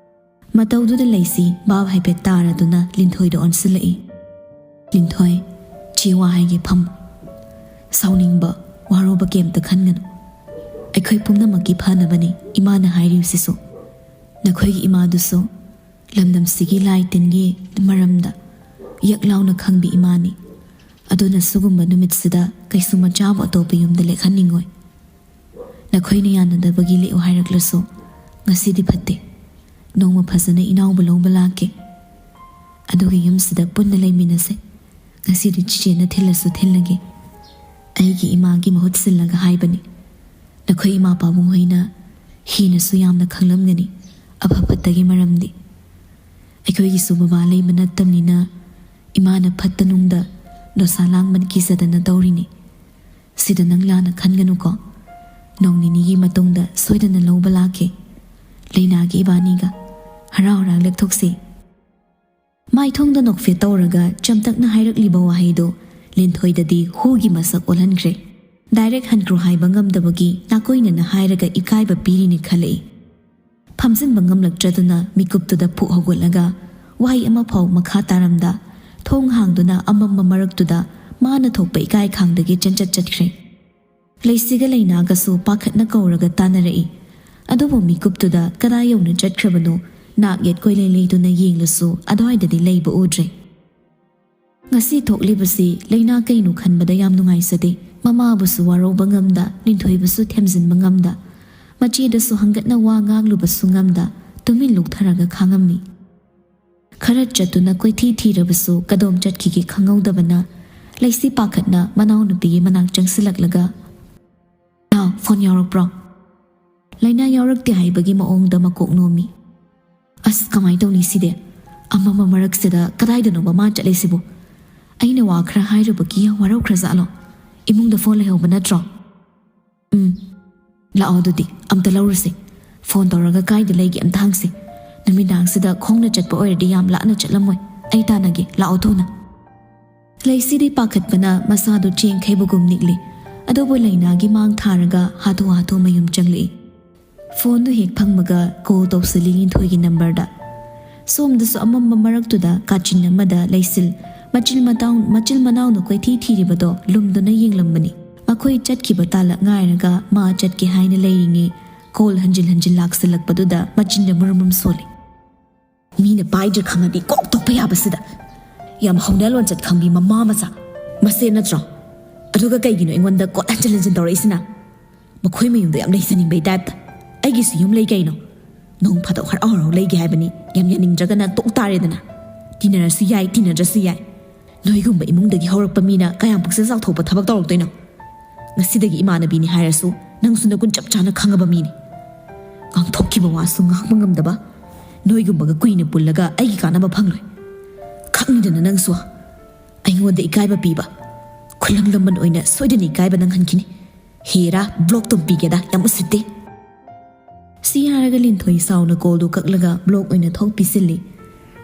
ꯃꯇꯧꯗꯨꯗ ꯂꯩꯁꯤ ꯚꯥꯞ ꯍꯥꯏꯐꯦꯠ ꯇꯥꯔꯗꯨꯅ ꯂꯤꯟꯊꯣꯏꯗ ꯑꯣꯟꯁꯤꯜꯂꯛꯏ꯫ "ꯂꯤꯟꯊꯣꯏ, ꯆꯦ ꯋꯥ ꯍꯥꯏꯒꯦ, ꯐꯝꯃꯨ꯫ ꯁꯥꯎꯅꯤꯡꯕ, ꯋꯥꯔꯧꯕ ꯀꯩꯝꯇ ꯈꯟꯒꯅꯨ꯫ ꯑꯩꯈꯣꯏ ꯄꯨꯝꯅꯃꯛꯀꯤ ꯐꯅꯕꯅꯤ ꯏꯃꯥꯅ ꯍꯥꯏꯔꯤꯕꯁꯤꯁꯨ꯫ ꯅꯈꯣꯏꯒꯤ ꯏꯃꯥꯗꯨꯁꯨ ꯂꯝꯗꯝꯁꯤꯒꯤ ꯂꯥꯏ ꯇꯤꯟꯒꯤ ꯃꯔꯝꯗ ꯌꯛ ꯂꯥꯎꯅ ꯈꯪꯕꯤ ꯏꯃꯥꯅꯤ꯫ ꯑꯗꯨꯅ ꯁꯤꯒꯨꯝꯕ ꯅꯨꯃꯤꯠꯁꯤꯗ ꯀꯩꯁꯨ ꯃꯆꯥꯕꯨ ꯑꯇꯣꯞꯄ ꯌꯨꯝꯗ ꯂꯦꯛꯍꯟꯅꯤꯡꯉꯣꯏ꯫ ꯅꯈꯣꯏꯅ ꯌꯥꯅꯗꯕꯒꯤ ꯂꯦꯛꯎ ꯍꯥꯏꯔꯛꯂꯁꯨ ꯉꯁꯤꯗꯤ ꯐꯠꯇꯦ꯫ ꯅꯣꯡꯃ ꯐꯖꯅ ꯏꯅꯥꯎꯕ ꯂꯧꯕ ꯂꯥꯛꯀꯦ꯫ ꯑꯗꯨꯒ ꯌꯨꯝꯁꯤꯗ ꯄꯨꯟꯅ ꯂꯩꯃꯤꯟꯅꯁꯦ꯫ ꯉꯁꯤꯗꯤ ꯆꯤꯆꯦꯅ ꯊꯤꯜꯂꯁꯨ ꯊꯤꯜꯂꯒꯦ꯫ ꯑꯩꯒꯤ ꯏꯃꯥꯒꯤ ꯃꯍꯨꯠ ꯁꯤꯜꯂꯒ ꯍꯥꯏꯕꯅꯤ꯫ ꯅꯈꯣꯏ ꯏꯃꯥ ꯄꯥꯕꯨꯡ ꯍꯣꯏꯅ ꯍꯦꯟꯅꯁꯨ ꯌꯥꯝꯅ ꯈꯪꯂꯝꯒꯅꯤ ꯑꯐ ꯐꯠꯇꯒꯤ ꯃꯔꯝꯗꯤ꯫ ꯑꯩꯈꯣꯏꯒꯤꯁꯨ ꯕꯕꯥ ꯂꯩꯕ ꯅꯠꯇꯕꯅꯤꯅ ꯏꯃꯥꯅ ꯐꯠꯇ ꯅꯨꯡꯗ ꯗꯣꯁꯥ ꯂꯥꯡꯕꯅ ꯀꯤꯖꯗꯅ ꯇꯧꯔꯤꯅꯤ꯫ ꯁꯤꯗ ꯅꯪ ꯂꯥꯟꯅ ꯈꯟꯒꯅꯨꯀꯣ꯫ ꯅꯣꯡ ꯅꯤꯅꯤꯒꯤ ꯃꯇꯨꯡꯗ ꯁꯣꯏꯗꯅ ꯂꯧꯕ ꯂꯥꯛꯀꯦ꯫ ꯂꯩꯅꯥꯒꯤ ꯏꯕꯥꯅꯤꯒ ꯍꯔꯥꯎ ꯍꯔꯥꯎ ꯂꯦꯛꯊꯣꯛꯁꯤ꯫" ꯃꯥꯏꯊꯣꯡꯗ ꯅꯣꯛꯐꯦꯠ ꯇꯧꯔꯒ ꯆꯝꯇꯛꯅ ꯍꯥꯏꯔꯛꯂꯤꯕ ꯋꯥꯍꯩꯗꯣ ꯂꯤꯟꯊꯣꯏꯗꯗꯤ ꯍꯨꯒꯤ ꯃꯁꯛ ꯑꯣꯜꯍꯟꯈ꯭ꯔꯦ꯫ ꯗꯥꯏꯔꯦꯛ ꯍꯟꯈ꯭ꯔꯣ ꯍꯥꯏꯕ ꯉꯝꯗꯕꯒꯤ ꯅꯥꯀꯣꯏꯅꯅ ꯍꯥꯏꯔꯒ ꯏꯀꯥꯏꯕ ꯄꯤꯔꯤꯅꯤ ꯈꯜꯂꯛꯏ꯫ ꯐꯝꯖꯤꯟꯕ ꯉꯝꯂꯛꯇ꯭ꯔꯗꯨꯅ ꯃꯤꯀꯨꯞꯇꯨꯗ ꯐꯨꯛ ꯍꯧꯒꯠꯂꯒ ꯋꯥꯍꯩ ꯑꯃꯐꯥꯎ ꯃꯈꯥ ꯇꯥꯔꯝꯗ ꯊꯣꯡ ꯍꯥꯡꯗꯨꯅ ꯑꯃꯝꯕ ꯃꯔꯛꯇꯨꯗ ꯃꯥꯅ ꯊꯣꯛꯄ ꯏꯀꯥꯏ ꯈꯥꯡꯗꯒꯤ ꯆꯦꯟꯆꯠ ꯆꯠꯈ꯭ꯔꯦ꯫ ꯂꯩꯁꯤꯒ ꯂꯩꯅꯥꯒꯁꯨ ꯄꯥꯈꯠꯅ ꯀꯧꯔꯒ ꯇꯥꯟꯅꯔꯛꯏ꯫ ꯑꯗꯨꯕꯨ ꯃꯤꯀꯨꯞꯇꯨꯗ ꯀꯗꯥꯏ ꯌꯧꯅ ꯆꯠꯈ꯭ꯔꯕꯅꯣ, ꯅꯥꯛ ꯌꯦꯠ ꯀꯣꯏꯂꯩ ꯂꯩꯗꯨꯅ ꯌꯦꯡꯂꯁꯨ ꯑꯗꯨꯋꯥꯏꯗꯗꯤ ꯂꯩꯕ ꯎꯗ꯭ꯔꯦ꯫ ꯉꯁꯤ ꯊꯣꯛꯂꯤꯕꯁꯤ ꯂꯩꯅꯥ ꯀꯩꯅꯣ ꯈꯟꯕꯗ ꯌꯥꯝ ꯅꯨꯡꯉꯥꯏꯖꯗꯦ꯫ ꯃꯃꯥꯕꯨꯁꯨ ꯋꯥꯔꯧꯕ ꯉꯝꯗ, ꯂꯤꯟꯊꯣꯏꯕꯨꯁꯨ ꯊꯦꯝꯖꯤꯟꯕ ꯉꯝꯗ, ꯃꯆꯦꯗꯁꯨ ꯍꯪꯒꯠꯅ ꯋꯥ ꯉꯥꯡꯂꯨꯕꯁꯨ ꯉꯝꯗ ꯇꯨꯃꯤꯟ ꯂꯨꯞꯊꯔꯒ ꯈꯥꯡꯉꯝꯃꯤ꯫ ꯈꯔ ꯆꯠꯇꯨꯅ ꯀꯣꯏꯊꯤ ꯊꯤꯔꯕꯁꯨ ꯀꯗꯣꯝ ꯆꯠꯈꯤꯒꯦ ꯈꯪꯍꯧꯗꯕꯅ ꯂꯩꯁꯤ ꯄꯥꯈꯠꯅ ꯃꯅꯥꯎꯅꯨꯄꯤꯒꯤ ꯃꯅꯥꯛ ꯆꯪꯁꯤꯜꯂꯛꯂꯒ, "ꯅꯥꯎ, ꯐꯣꯟ ꯌꯥꯎꯔꯛꯄ꯭ꯔꯣ?" ꯂꯩꯅꯥ ꯌꯥꯎꯔꯛꯇꯦ ꯍꯥꯏꯕꯒꯤ ꯃꯑꯣꯡꯗ ꯃꯀꯣꯛ ꯅꯣꯝꯃꯤ꯫ "ꯑꯁ, ꯀꯃꯥꯏꯅ ꯇꯧꯅꯤ ꯁꯤꯗꯤ? ꯑꯃꯝꯕ ꯃꯔꯛꯁꯤꯗ ꯀꯗꯥꯏꯗꯅꯣꯕ ꯃꯥ ꯆꯠꯂꯤꯁꯤꯕꯨ? ꯑꯩꯅ ꯋꯥ ꯈꯔ ꯍꯥꯏꯔꯨꯕꯒꯤ ꯋꯥꯔꯧꯈ꯭ꯔꯖꯥꯠꯂꯣ? ꯏꯃꯨꯡꯗ ꯐꯣꯟ ꯂꯩꯍꯧꯕ ꯅꯠꯇ꯭ꯔꯣ?" "ꯎꯝ, ꯂꯥꯛꯑꯣ ꯑꯗꯨꯗꯤ, ꯑꯝꯇ ꯂꯧꯔꯨꯁꯦ꯫ ꯐꯣꯟ ꯇꯧꯔꯒ ꯀꯥꯏꯗ ꯂꯩꯒꯦ ꯑꯝꯇ ꯍꯪꯁꯦ꯫ ꯅꯨꯃꯤꯗꯥꯡꯁꯤꯗ ꯈꯣꯡꯅ ꯆꯠꯄ ꯑꯣꯏꯔꯗꯤ ꯌꯥꯝ ꯂꯥꯞꯅ ꯆꯠꯂꯝꯃꯣꯏ꯫ ꯑꯩ ꯇꯥꯟꯅꯒꯦ, ꯂꯥꯛꯑꯣ ꯊꯨꯅ꯫" ꯂꯩꯁꯤꯗꯤ ꯄꯥꯈꯠꯄꯅ ꯃꯁꯥꯗꯨ ꯆꯦꯡꯈꯩꯕꯒꯨꯝ ꯅꯤꯛꯂꯤ꯫ ꯑꯗꯨꯕꯨ ꯂꯩꯅꯥꯒꯤ ꯃꯥꯡ ꯊꯥꯔꯒ ꯍꯥꯊꯨ ꯍꯥꯊꯨ ꯃꯌꯨꯝ ꯆꯪꯂꯛꯏ꯫ ꯐꯣꯟꯗꯨ ꯍꯦꯛ ꯐꯪꯕꯒ ꯀꯣꯜ ꯇꯧꯁꯤꯜꯂꯤ ꯂꯤꯟꯊꯣꯏꯒꯤ ꯅꯝꯕꯔꯗ꯫ ꯁꯣꯝꯗꯁꯨ ꯑꯃꯝꯕ ꯃꯔꯛꯇꯨꯗ ꯀꯥꯆꯤꯟ ꯑꯃꯗ ꯂꯩꯁꯤꯜ ꯃꯆꯤꯜ ꯃꯇꯥꯎ-, ꯃꯆꯤꯜ ꯃꯅꯥꯎꯅ ꯀꯣꯏꯊꯤ ꯊꯤꯔꯤꯕꯗꯣ ꯂꯨꯝꯗꯨꯅ ꯌꯦꯡꯂꯝꯕꯅꯤ꯫ ꯃꯈꯣꯏ ꯆꯠꯈꯤꯕ ꯇꯥꯂꯛ ꯉꯥꯏꯔꯒ ꯃꯥ ꯆꯠꯀꯦ ꯍꯥꯏꯅ ꯂꯩꯔꯤꯉꯩ ꯀꯣꯜ ꯍꯟꯖꯤꯟ ꯍꯟꯖꯤꯟ ꯂꯥꯛꯁꯤꯜꯂꯛꯄꯗꯨꯗ ꯃꯆꯤꯟꯗ ꯃꯨꯔꯨꯝ ꯃꯨꯔꯨꯝ ꯁꯣꯜꯂꯤ꯫ "ꯃꯤꯅ ꯄꯥꯏꯗ꯭ꯔꯦ ꯈꯪꯉꯗꯤ ꯀꯣꯛ ꯇꯣꯛꯄ ꯌꯥꯕꯁꯤꯗ꯫ ꯌꯥꯝ ꯍꯧꯅ ꯂꯣꯟꯆꯠ ꯈꯪꯕꯤ ꯃꯃꯥ ꯃꯆꯥ꯫ ꯃꯁꯦ ꯅꯠꯇ꯭ꯔꯣ? ꯑꯗꯨꯒ ꯀꯩꯒꯤꯅꯣ ꯑꯩꯉꯣꯟꯗ ꯀꯣꯜ ꯍꯟꯖꯤꯟ ꯍꯟꯖꯤꯟ ꯇꯧꯔꯛꯏꯁꯤꯅ? ꯃꯈꯣꯏ ꯃꯌꯨꯝꯗ ꯌꯥꯝ ꯂꯩꯖꯅꯤꯡꯕꯩ ꯇꯥꯏꯞꯇ꯫ ꯑꯩꯒꯤꯁꯨ ꯌꯨꯝ ꯂꯩ ꯀꯩꯅꯣ? ꯅꯣꯡ ꯐꯥꯗꯣꯛ ꯍꯔꯥꯎ ꯍꯔꯥꯎ ꯂꯩꯒꯦ ꯍꯥꯏꯕꯅꯤ꯫ ꯌꯥꯝ ꯌꯥꯅꯤꯡꯗ꯭ꯔꯒꯅ ꯇꯣꯛ ꯇꯥꯔꯦꯗꯅ꯫ ꯇꯤꯟꯅꯔꯁꯨ ꯌꯥꯏ, ꯇꯤꯟꯅꯗ꯭ꯔꯁꯨ ꯌꯥꯏ꯫ ꯅꯣꯏꯒꯨꯝꯕ ꯏꯃꯨꯡꯗꯒꯤ ꯍꯧꯔꯛꯄ ꯃꯤꯅ ꯀꯌꯥꯝ ꯄꯨꯛꯆꯦꯜ ꯆꯥꯎꯊꯣꯛꯄ ꯊꯕꯛ ꯇꯧꯔꯛꯇꯣꯏꯅꯣ? ꯉꯁꯤꯗꯒꯤ ꯏꯃꯥꯟꯅꯕꯤꯅꯤ ꯍꯥꯏꯔꯁꯨ ꯅꯪꯁꯨ ꯅꯒꯨꯟ ꯆꯞ ꯆꯥꯅ ꯈꯪꯉꯕ ꯃꯤꯅꯤ꯫ ꯉꯥꯡꯊꯣꯛꯈꯤꯕ ꯋꯥꯁꯨ ꯉꯥꯡꯕ ꯉꯝꯗꯕ꯫ ꯅꯣꯏꯒꯨꯝꯕꯒ ꯀꯨꯏꯅ ꯄꯨꯜꯂꯒ ꯑꯩꯒꯤ ꯀꯥꯟꯅꯕ ꯐꯪꯂꯣꯏ꯫ ꯈꯪꯉꯤꯗꯅ ꯅꯪꯁꯨ꯫ ꯑꯩꯉꯣꯟꯗ ꯏꯀꯥꯏꯕ ꯄꯤꯕ꯫ ꯈꯨꯂꯪ ꯂꯃꯟ ꯑꯣꯏꯅ ꯁꯣꯏꯗꯅ ꯏꯀꯥꯏꯕ ꯅꯪꯍꯟꯈꯤꯅꯤ꯫ ꯍꯦꯔꯥ, ꯕ꯭ꯂꯣꯛ ꯇꯨꯝ ꯄꯤꯒꯦꯗ, ꯌꯥꯝ ꯎꯁꯤꯠꯇꯦ꯫" ꯁꯤ ꯍꯥꯏꯔꯒ ꯂꯤꯟꯊꯣꯏ ꯁꯥꯎꯅ ꯀꯣꯜꯗꯨ ꯀꯛꯂꯒ ꯕ꯭ꯂꯣꯛ ꯑꯣꯏꯅ ꯊꯣꯛ ꯄꯤꯁꯤꯜꯂꯤ꯫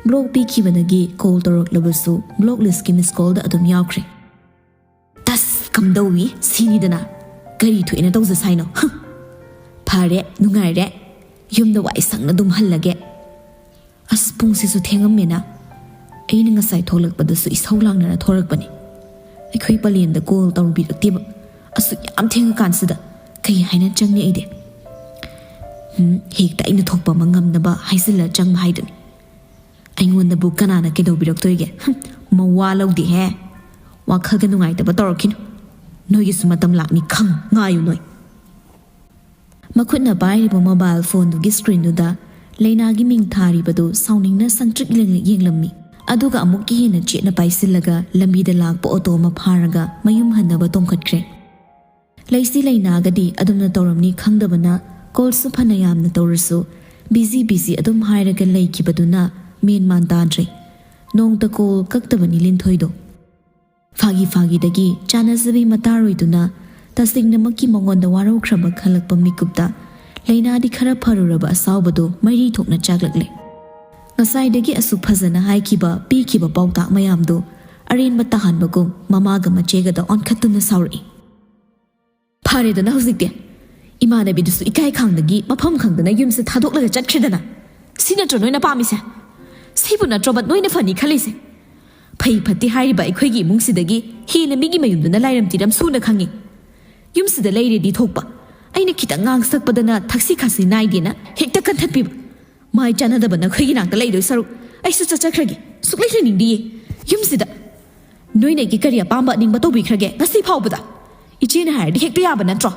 ꯕ꯭ꯂꯣꯛ ꯄꯤꯈꯤꯕꯗꯒꯤ ꯀꯣꯜ ꯇꯧꯔꯛꯂꯕꯁꯨ ꯕ꯭ꯂꯣꯛ ꯂꯤꯁꯀꯤ ꯃꯤꯁ ꯀꯣꯜꯗ ꯑꯗꯨꯝ ꯌꯥꯎꯈ꯭ꯔꯦ꯫ "ꯇꯁ, ꯀꯝꯗꯧꯏ? ꯁꯤꯅꯤꯗꯅ꯫ ꯀꯔꯤ ꯊꯣꯛꯑꯦꯅ ꯇꯧꯖ ꯁꯥꯏꯅꯣ? ꯍꯝ꯫ ꯐꯔꯦ, ꯅꯨꯡꯉꯥꯏꯔꯦ꯫ ꯌꯨꯝꯗ ꯋꯥꯏ ꯁꯪꯅ ꯑꯗꯨꯝ ꯍꯜꯂꯒꯦ꯫ ꯑꯁ, ꯄꯨꯡꯁꯤꯁꯨ ꯊꯦꯡꯉꯝꯃꯦꯅ꯫ ꯑꯩꯅ ꯉꯁꯥꯏ ꯊꯣꯛꯂꯛꯄꯗꯁꯨ ꯏꯁꯧ ꯂꯥꯡꯅꯔ ꯊꯣꯔꯛꯄꯅꯤ꯫ ꯑꯩꯈꯣꯏ ꯄꯂꯦꯟꯗ ꯀꯣꯜ ꯇꯧꯕꯤꯔꯛꯇꯦꯕ꯫ ꯑꯁꯨꯛ ꯌꯥꯝ ꯊꯦꯡꯉꯀꯥꯟꯁꯤꯗ ꯀꯩ ꯍꯥꯏꯅ ꯆꯪꯅꯤ ꯑꯩꯗꯤ? ꯎꯝ, ꯍꯦꯛꯇ ꯑꯩꯅ ꯊꯣꯛꯄ ꯑꯃ ꯉꯝꯅꯕ ꯍꯥꯏꯖꯤꯜꯂ ꯆꯪꯕ ꯍꯥꯏꯗꯨꯅꯤ꯫ ꯑꯩꯉꯣꯟꯗꯕꯨ ꯀꯅꯥꯅ ꯀꯩꯗꯧꯕꯤꯔꯛꯇꯣꯏꯒꯦ? ꯍꯨꯝ, ꯃꯋꯥ ꯂꯧꯗꯦꯍꯦ꯫ ꯋꯥꯈꯜꯒ ꯅꯨꯡꯉꯥꯏꯇꯕ ꯇꯧꯔꯛꯈꯤꯅꯨ꯫ ꯅꯣꯏꯒꯤꯁꯨ ꯃꯇꯝ ꯂꯥꯛꯅꯤ ꯈꯪ ꯉꯥꯏꯌꯨ ꯅꯣꯏ꯫ ꯃꯈꯨꯠꯅ ꯄꯥꯏꯔꯤꯕ ꯃꯣꯕꯥꯏꯜ ꯐꯣꯟꯗꯨꯒꯤ ꯁ꯭ꯀ꯭ꯔꯤꯟꯗꯨꯗ ꯂꯩꯅꯥꯒꯤ ꯃꯤꯡ ꯊꯥꯔꯤꯕꯗꯨ ꯁꯥꯎꯅꯤꯡꯅ ꯁꯪꯇ꯭ꯔꯤꯛ ꯂꯦꯡꯂ ꯌꯦꯡꯂꯝꯃꯤ꯫ ꯑꯗꯨꯒ ꯑꯃꯨꯛꯀ ꯍꯦꯟꯅ ꯆꯦꯠꯅ ꯄꯥꯏꯁꯤꯜꯂꯒ ꯂꯝꯕꯤꯗ ꯂꯥꯛꯄ ꯑꯣꯇꯣ ꯑꯃ ꯐꯥꯔꯒ ꯃꯌꯨꯝ ꯍꯟꯅꯕ ꯇꯣꯡꯈꯠꯈ꯭ꯔꯦ꯫ ꯂꯩꯁꯤ ꯂꯩꯅꯥꯒꯗꯤ ꯑꯗꯨꯝꯅ ꯇꯧꯔꯝꯅꯤ ꯈꯪꯗꯕꯅ ꯀꯣꯜꯁꯨ ꯐꯅ ꯌꯥꯝꯅ ꯇꯧꯔꯁꯨ ꯕꯤꯖꯤ ꯕꯤꯖꯤ ꯑꯗꯨꯝ ꯍꯥꯏꯔꯒ ꯂꯩꯈꯤꯕꯗꯨꯅ ꯃꯦꯟ ꯃꯥꯟ ꯇꯥꯗ꯭ꯔꯦ꯫ ꯅꯣꯡꯇ ꯀꯣꯜ ꯀꯛꯇꯕꯅꯤ ꯂꯤꯟꯊꯣꯏꯗꯣ꯫ ꯐꯥꯒꯤ ꯐꯥꯒꯤꯗꯒꯤ ꯆꯥꯟꯅꯖꯕꯤ ꯃꯇꯥꯔꯣꯏꯗꯨꯅ ꯇꯁꯦꯡꯅꯃꯛꯀꯤ ꯃꯉꯣꯟꯗ ꯋꯥꯔꯧꯈ꯭ꯔꯕ ꯈꯜꯂꯛꯄ ꯃꯤꯀꯨꯞꯇ ꯂꯩꯅꯥꯗꯤ ꯈꯔ ꯐꯔꯨꯔꯕ ꯑꯁꯥꯎꯕꯗꯨ ꯃꯩꯔꯤ ꯊꯣꯛꯅ ꯆꯥꯛꯂꯛꯂꯦ꯫ ꯉꯁꯥꯏꯗꯒꯤ ꯑꯁꯨꯛ ꯐꯖꯅ ꯍꯥꯏꯈꯤꯕ, ꯄꯤꯈꯤꯕ ꯄꯥꯎꯇꯥꯛ ꯃꯌꯥꯝꯗꯨ ꯑꯔꯦꯝꯕ ꯇꯥꯍꯟꯕꯒꯨꯝ ꯃꯃꯥꯒ ꯃꯆꯦꯒꯗ ꯑꯣꯟꯈꯠꯇꯨꯅ ꯁꯥꯎꯔꯛꯏ꯫ "ꯐꯔꯦꯗꯅ ꯍꯧꯖꯤꯛꯇꯤ꯫ ꯏꯃꯥꯟꯅꯕꯤꯗꯨꯁꯨ ꯏꯀꯥꯏ ꯈꯪꯗꯒꯤ ꯃꯐꯝ ꯈꯪꯗꯅ ꯌꯨꯝꯁꯦ ꯊꯥꯗꯣꯛꯂꯒ ꯆꯠꯈ꯭ꯔꯦꯗꯅ꯫ ꯁꯤ ꯅꯠꯇ꯭ꯔꯣ ꯅꯣꯏꯅ ꯄꯥꯝꯃꯤꯁꯦ? ꯁꯤꯕꯨ ꯅꯠꯇ꯭ꯔꯣꯕ ꯅꯣꯏꯅ ꯐꯅꯤ ꯈꯜꯂꯤꯁꯦ? ꯐꯩ ꯐꯠꯇꯦ ꯍꯥꯏꯔꯤꯕ ꯑꯩꯈꯣꯏꯒꯤ ꯏꯃꯨꯡꯁꯤꯗꯒꯤ ꯍꯦꯟꯅ ꯃꯤꯒꯤ ꯃꯌꯨꯝꯗꯨꯅ ꯂꯥꯏꯔꯝ ꯇꯤꯔꯝ ꯁꯨꯅ ꯈꯪꯉꯤ꯫ ꯌꯨꯝꯁꯤꯗ ꯂꯩꯔꯦꯗꯤ ꯊꯣꯛꯄ, ꯑꯩꯅ ꯈꯤꯇꯪ ꯉꯥꯡꯁꯛꯄꯗꯅ ꯊꯛꯁꯤ ꯈꯥꯁꯤ ꯅꯥꯏꯗꯦꯅ ꯍꯦꯛꯇ ꯀꯟꯊꯠꯄꯤꯕ꯫ ꯃꯥꯏ ꯆꯥꯟꯅꯗꯕ ꯅꯈꯣꯏꯒꯤ ꯅꯥꯛꯇ ꯂꯩꯗꯣꯏ ꯁꯔꯨꯛ ꯑꯩꯁꯨ ꯆꯠꯆꯈ꯭ꯔꯒꯦ꯫ ꯁꯨꯛꯂꯩ ꯂꯩꯅꯤꯡꯗꯤꯌꯦ ꯌꯨꯝꯁꯤꯗ꯫ ꯅꯣꯏꯅ ꯑꯩꯒꯤ ꯀꯔꯤ ꯑꯄꯥꯝꯕ ꯑꯅꯤꯡꯕ ꯇꯧꯕꯤꯈ꯭ꯔꯒꯦ ꯉꯁꯤ ꯐꯥꯎꯕꯗ? ꯏꯆꯦꯅ ꯍꯥꯏꯔꯗꯤ ꯍꯦꯛꯇ ꯌꯥꯕ ꯅꯠꯇ꯭ꯔꯣ?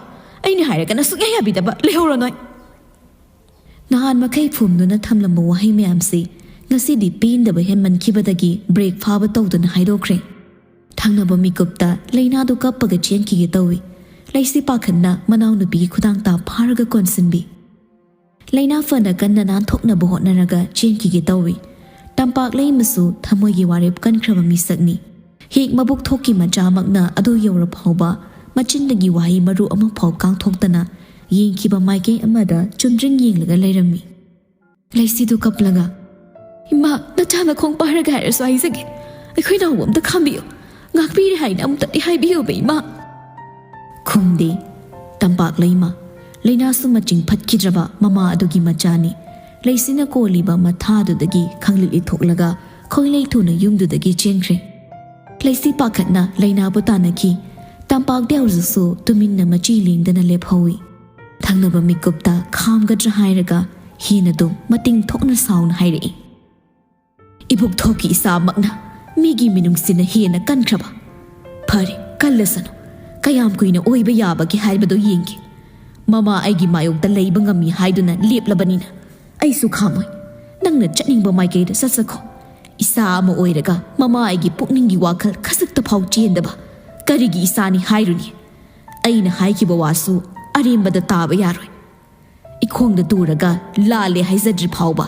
ꯑꯩꯅ ꯍꯥꯏꯔꯒꯅ ꯁꯨꯛꯌꯥ ꯌꯥꯕꯤꯗꯕ꯫ ꯂꯩꯍꯧꯔꯣ ꯅꯣꯏ꯫" ꯅꯍꯥꯟ ꯃꯈꯩ ꯐꯨꯝꯗꯨꯅ ꯊꯝꯂꯝꯕ ꯋꯥꯍꯩ ꯃꯌꯥꯝꯁꯤ ꯉꯁꯤꯗꯤ ꯄꯦꯟꯗꯕ ꯍꯦꯟꯃꯟꯈꯤꯕꯗꯒꯤ ꯕ꯭ꯔꯦꯛ ꯐꯥꯕ ꯇꯧꯗꯅ ꯍꯥꯏꯗꯣꯛꯈ꯭ꯔꯦ꯫ ꯊꯪꯅꯕ ꯃꯤꯀꯨꯞꯇ ꯂꯩꯅꯥꯗꯨ ꯀꯞꯄꯒ ꯆꯦꯟꯈꯤꯒꯦ ꯇꯧꯏ꯫ ꯂꯩꯁꯤ ꯄꯥꯈꯠꯅ ꯃꯅꯥꯎꯅꯨꯄꯤꯒꯤ ꯈꯨꯗꯥꯡ ꯇꯥ ꯐꯥꯔꯒ ꯀꯣꯟꯁꯤꯟꯕꯤ꯫ ꯂꯩꯅꯥ ꯐꯅ ꯀꯟꯅ ꯅꯥꯟꯊꯣꯛꯅꯕ ꯍꯣꯠꯅꯔꯒ ꯆꯦꯟꯈꯤꯒꯦ ꯇꯧꯏ꯫ ꯇꯝꯄꯥꯛ ꯂꯩꯃꯁꯨ ꯊꯃꯣꯏꯒꯤ ꯋꯥꯔꯦꯞ ꯀꯟꯈ꯭ꯔꯕ ꯃꯤꯁꯛꯅꯤ꯫ ꯍꯦꯛ ꯃꯕꯨꯛ ꯊꯣꯛꯀꯤ ꯃꯆꯥꯃꯛꯅ ꯑꯗꯨ ꯌꯧꯔ ꯐꯥꯎꯕ ꯃꯆꯤꯟꯗꯒꯤ ꯋꯥꯍꯩ ꯃꯔꯨ ꯑꯃꯐꯥꯎ ꯀꯥꯡꯊꯣꯛꯇꯅ ꯌꯦꯡꯈꯤꯕ ꯃꯥꯏꯀꯩ ꯑꯃꯗ ꯆꯨꯝꯗ꯭ꯔꯤꯡ ꯌꯦꯡꯂꯒ ꯂꯩꯔꯝꯃꯤ꯫ ꯂꯩꯁꯤꯗꯨ ꯀꯞꯂꯒ, "ꯏꯃꯥ, ꯅꯆꯥ ꯅꯈꯣꯡ ꯄꯥꯏꯔꯒ ꯍꯥꯏꯔꯁꯨ ꯍꯥꯏꯖꯒꯦ, ꯑꯩꯈꯣꯏ ꯅꯥꯎꯕ ꯑꯝꯇ ꯈꯥꯝꯕꯤꯌꯨ, ꯉꯥꯛꯄꯤꯔꯦ ꯍꯥꯏꯅ ꯑꯃꯨꯛꯇꯗꯤ ꯍꯥꯏꯕꯤꯌꯨꯕ, ꯏꯃꯥ꯫" ꯈꯨꯝꯗꯦ꯫ ꯇꯝꯄꯥꯛ ꯂꯩꯃ꯫ ꯂꯩꯅꯥꯁꯨ ꯃꯆꯤꯡ ꯐꯠꯈꯤꯗ꯭ꯔꯕ ꯃꯃꯥ ꯑꯗꯨꯒꯤ ꯃꯆꯥꯅꯤ꯫ ꯂꯩꯁꯤꯅ ꯀꯣꯜꯂꯤꯕ ꯃꯊꯥꯗꯨꯗꯒꯤ ꯈꯪꯂꯤꯛ ꯂꯤꯊꯣꯛꯂꯒ ꯈꯣꯏꯂꯩ ꯊꯨꯅ ꯌꯨꯝꯗꯨꯗꯒꯤ ꯆꯦꯟꯈ꯭ꯔꯦ꯫ ꯂꯩꯁꯤ ꯄꯥꯈꯠꯅ ꯂꯩꯅꯥꯕꯨ ꯇꯥꯟꯅꯈꯤ꯫ ꯇꯝꯄꯥꯛꯇ ꯍꯧꯖꯤꯛꯁꯨ ꯇꯨꯃꯤꯟꯅ ꯃꯆꯤ ꯂꯦꯡꯗꯅ ꯂꯦꯞꯍꯧꯏ꯫ ꯊꯪꯅꯕ ꯃꯤꯀꯨꯞꯇ ꯈꯥꯝꯒꯗ꯭ꯔꯥ ꯍꯥꯏꯔꯒ ꯍꯦꯟꯅꯗꯨꯝ ꯃꯇꯤꯡ ꯊꯣꯛꯅ ꯁꯥꯎꯅ ꯍꯥꯏꯔꯛꯏ꯫ "ꯏꯕꯣꯛꯊꯣꯛꯀꯤ ꯏꯆꯥꯃꯛꯅ ꯃꯤꯒꯤ ꯃꯤꯅꯨꯡꯁꯤꯅ ꯍꯦꯟꯅ ꯀꯟꯈ꯭ꯔꯕ꯫ ꯐꯔꯦ, ꯀꯜꯂꯁꯅꯨ꯫ ꯀꯌꯥꯝ ꯀꯨꯏꯅ ꯑꯣꯏꯕ ꯌꯥꯕꯒꯦ ꯍꯥꯏꯕꯗꯣ ꯌꯦꯡꯒꯦ꯫ ꯃꯃꯥ ꯑꯩꯒꯤ ꯃꯥꯌꯣꯛꯇ ꯂꯩꯕ ꯉꯝꯃꯤ ꯍꯥꯏꯗꯨꯅ ꯂꯦꯞꯂꯕꯅꯤꯅ ꯑꯩꯁꯨ ꯈꯥꯝꯃꯣꯏ꯫ ꯅꯪꯅ ꯆꯠꯅꯤꯡꯕ ꯃꯥꯏꯀꯩꯗ ꯆꯠꯆꯈꯣ꯫ ꯏꯆꯥ ꯑꯃ ꯑꯣꯏꯔꯒ ꯃꯃꯥ ꯑꯩꯒꯤ ꯄꯨꯛꯅꯤꯡꯒꯤ ꯋꯥꯈꯜ ꯈꯖꯤꯛꯇ ꯐꯥꯎ ꯆꯦꯟꯗꯕ ꯀꯔꯤꯒꯤ ꯏꯆꯥꯅꯤ ꯍꯥꯏꯔꯨꯅꯤ? ꯑꯩꯅ ꯍꯥꯏꯈꯤꯕ ꯋꯥꯁꯨ ꯑꯔꯦꯝꯕꯗ ꯇꯥꯕ ꯌꯥꯔꯣꯏ꯫ ꯏꯈꯣꯡꯗ ꯇꯨꯔꯒ ꯂꯥꯜꯂꯦ ꯍꯥꯏꯖꯗ꯭ꯔꯤ ꯐꯥꯎꯕ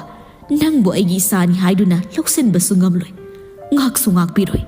ꯅꯪꯕꯨ ꯑꯩꯒꯤ ꯏꯆꯥꯅꯤ ꯍꯥꯏꯗꯨꯅ ꯂꯧꯁꯤꯟꯕꯁꯨ ꯉꯝꯂꯣꯏ, ꯉꯥꯛꯁꯨ ꯉꯥꯛꯄꯤꯔꯣꯏ"꯫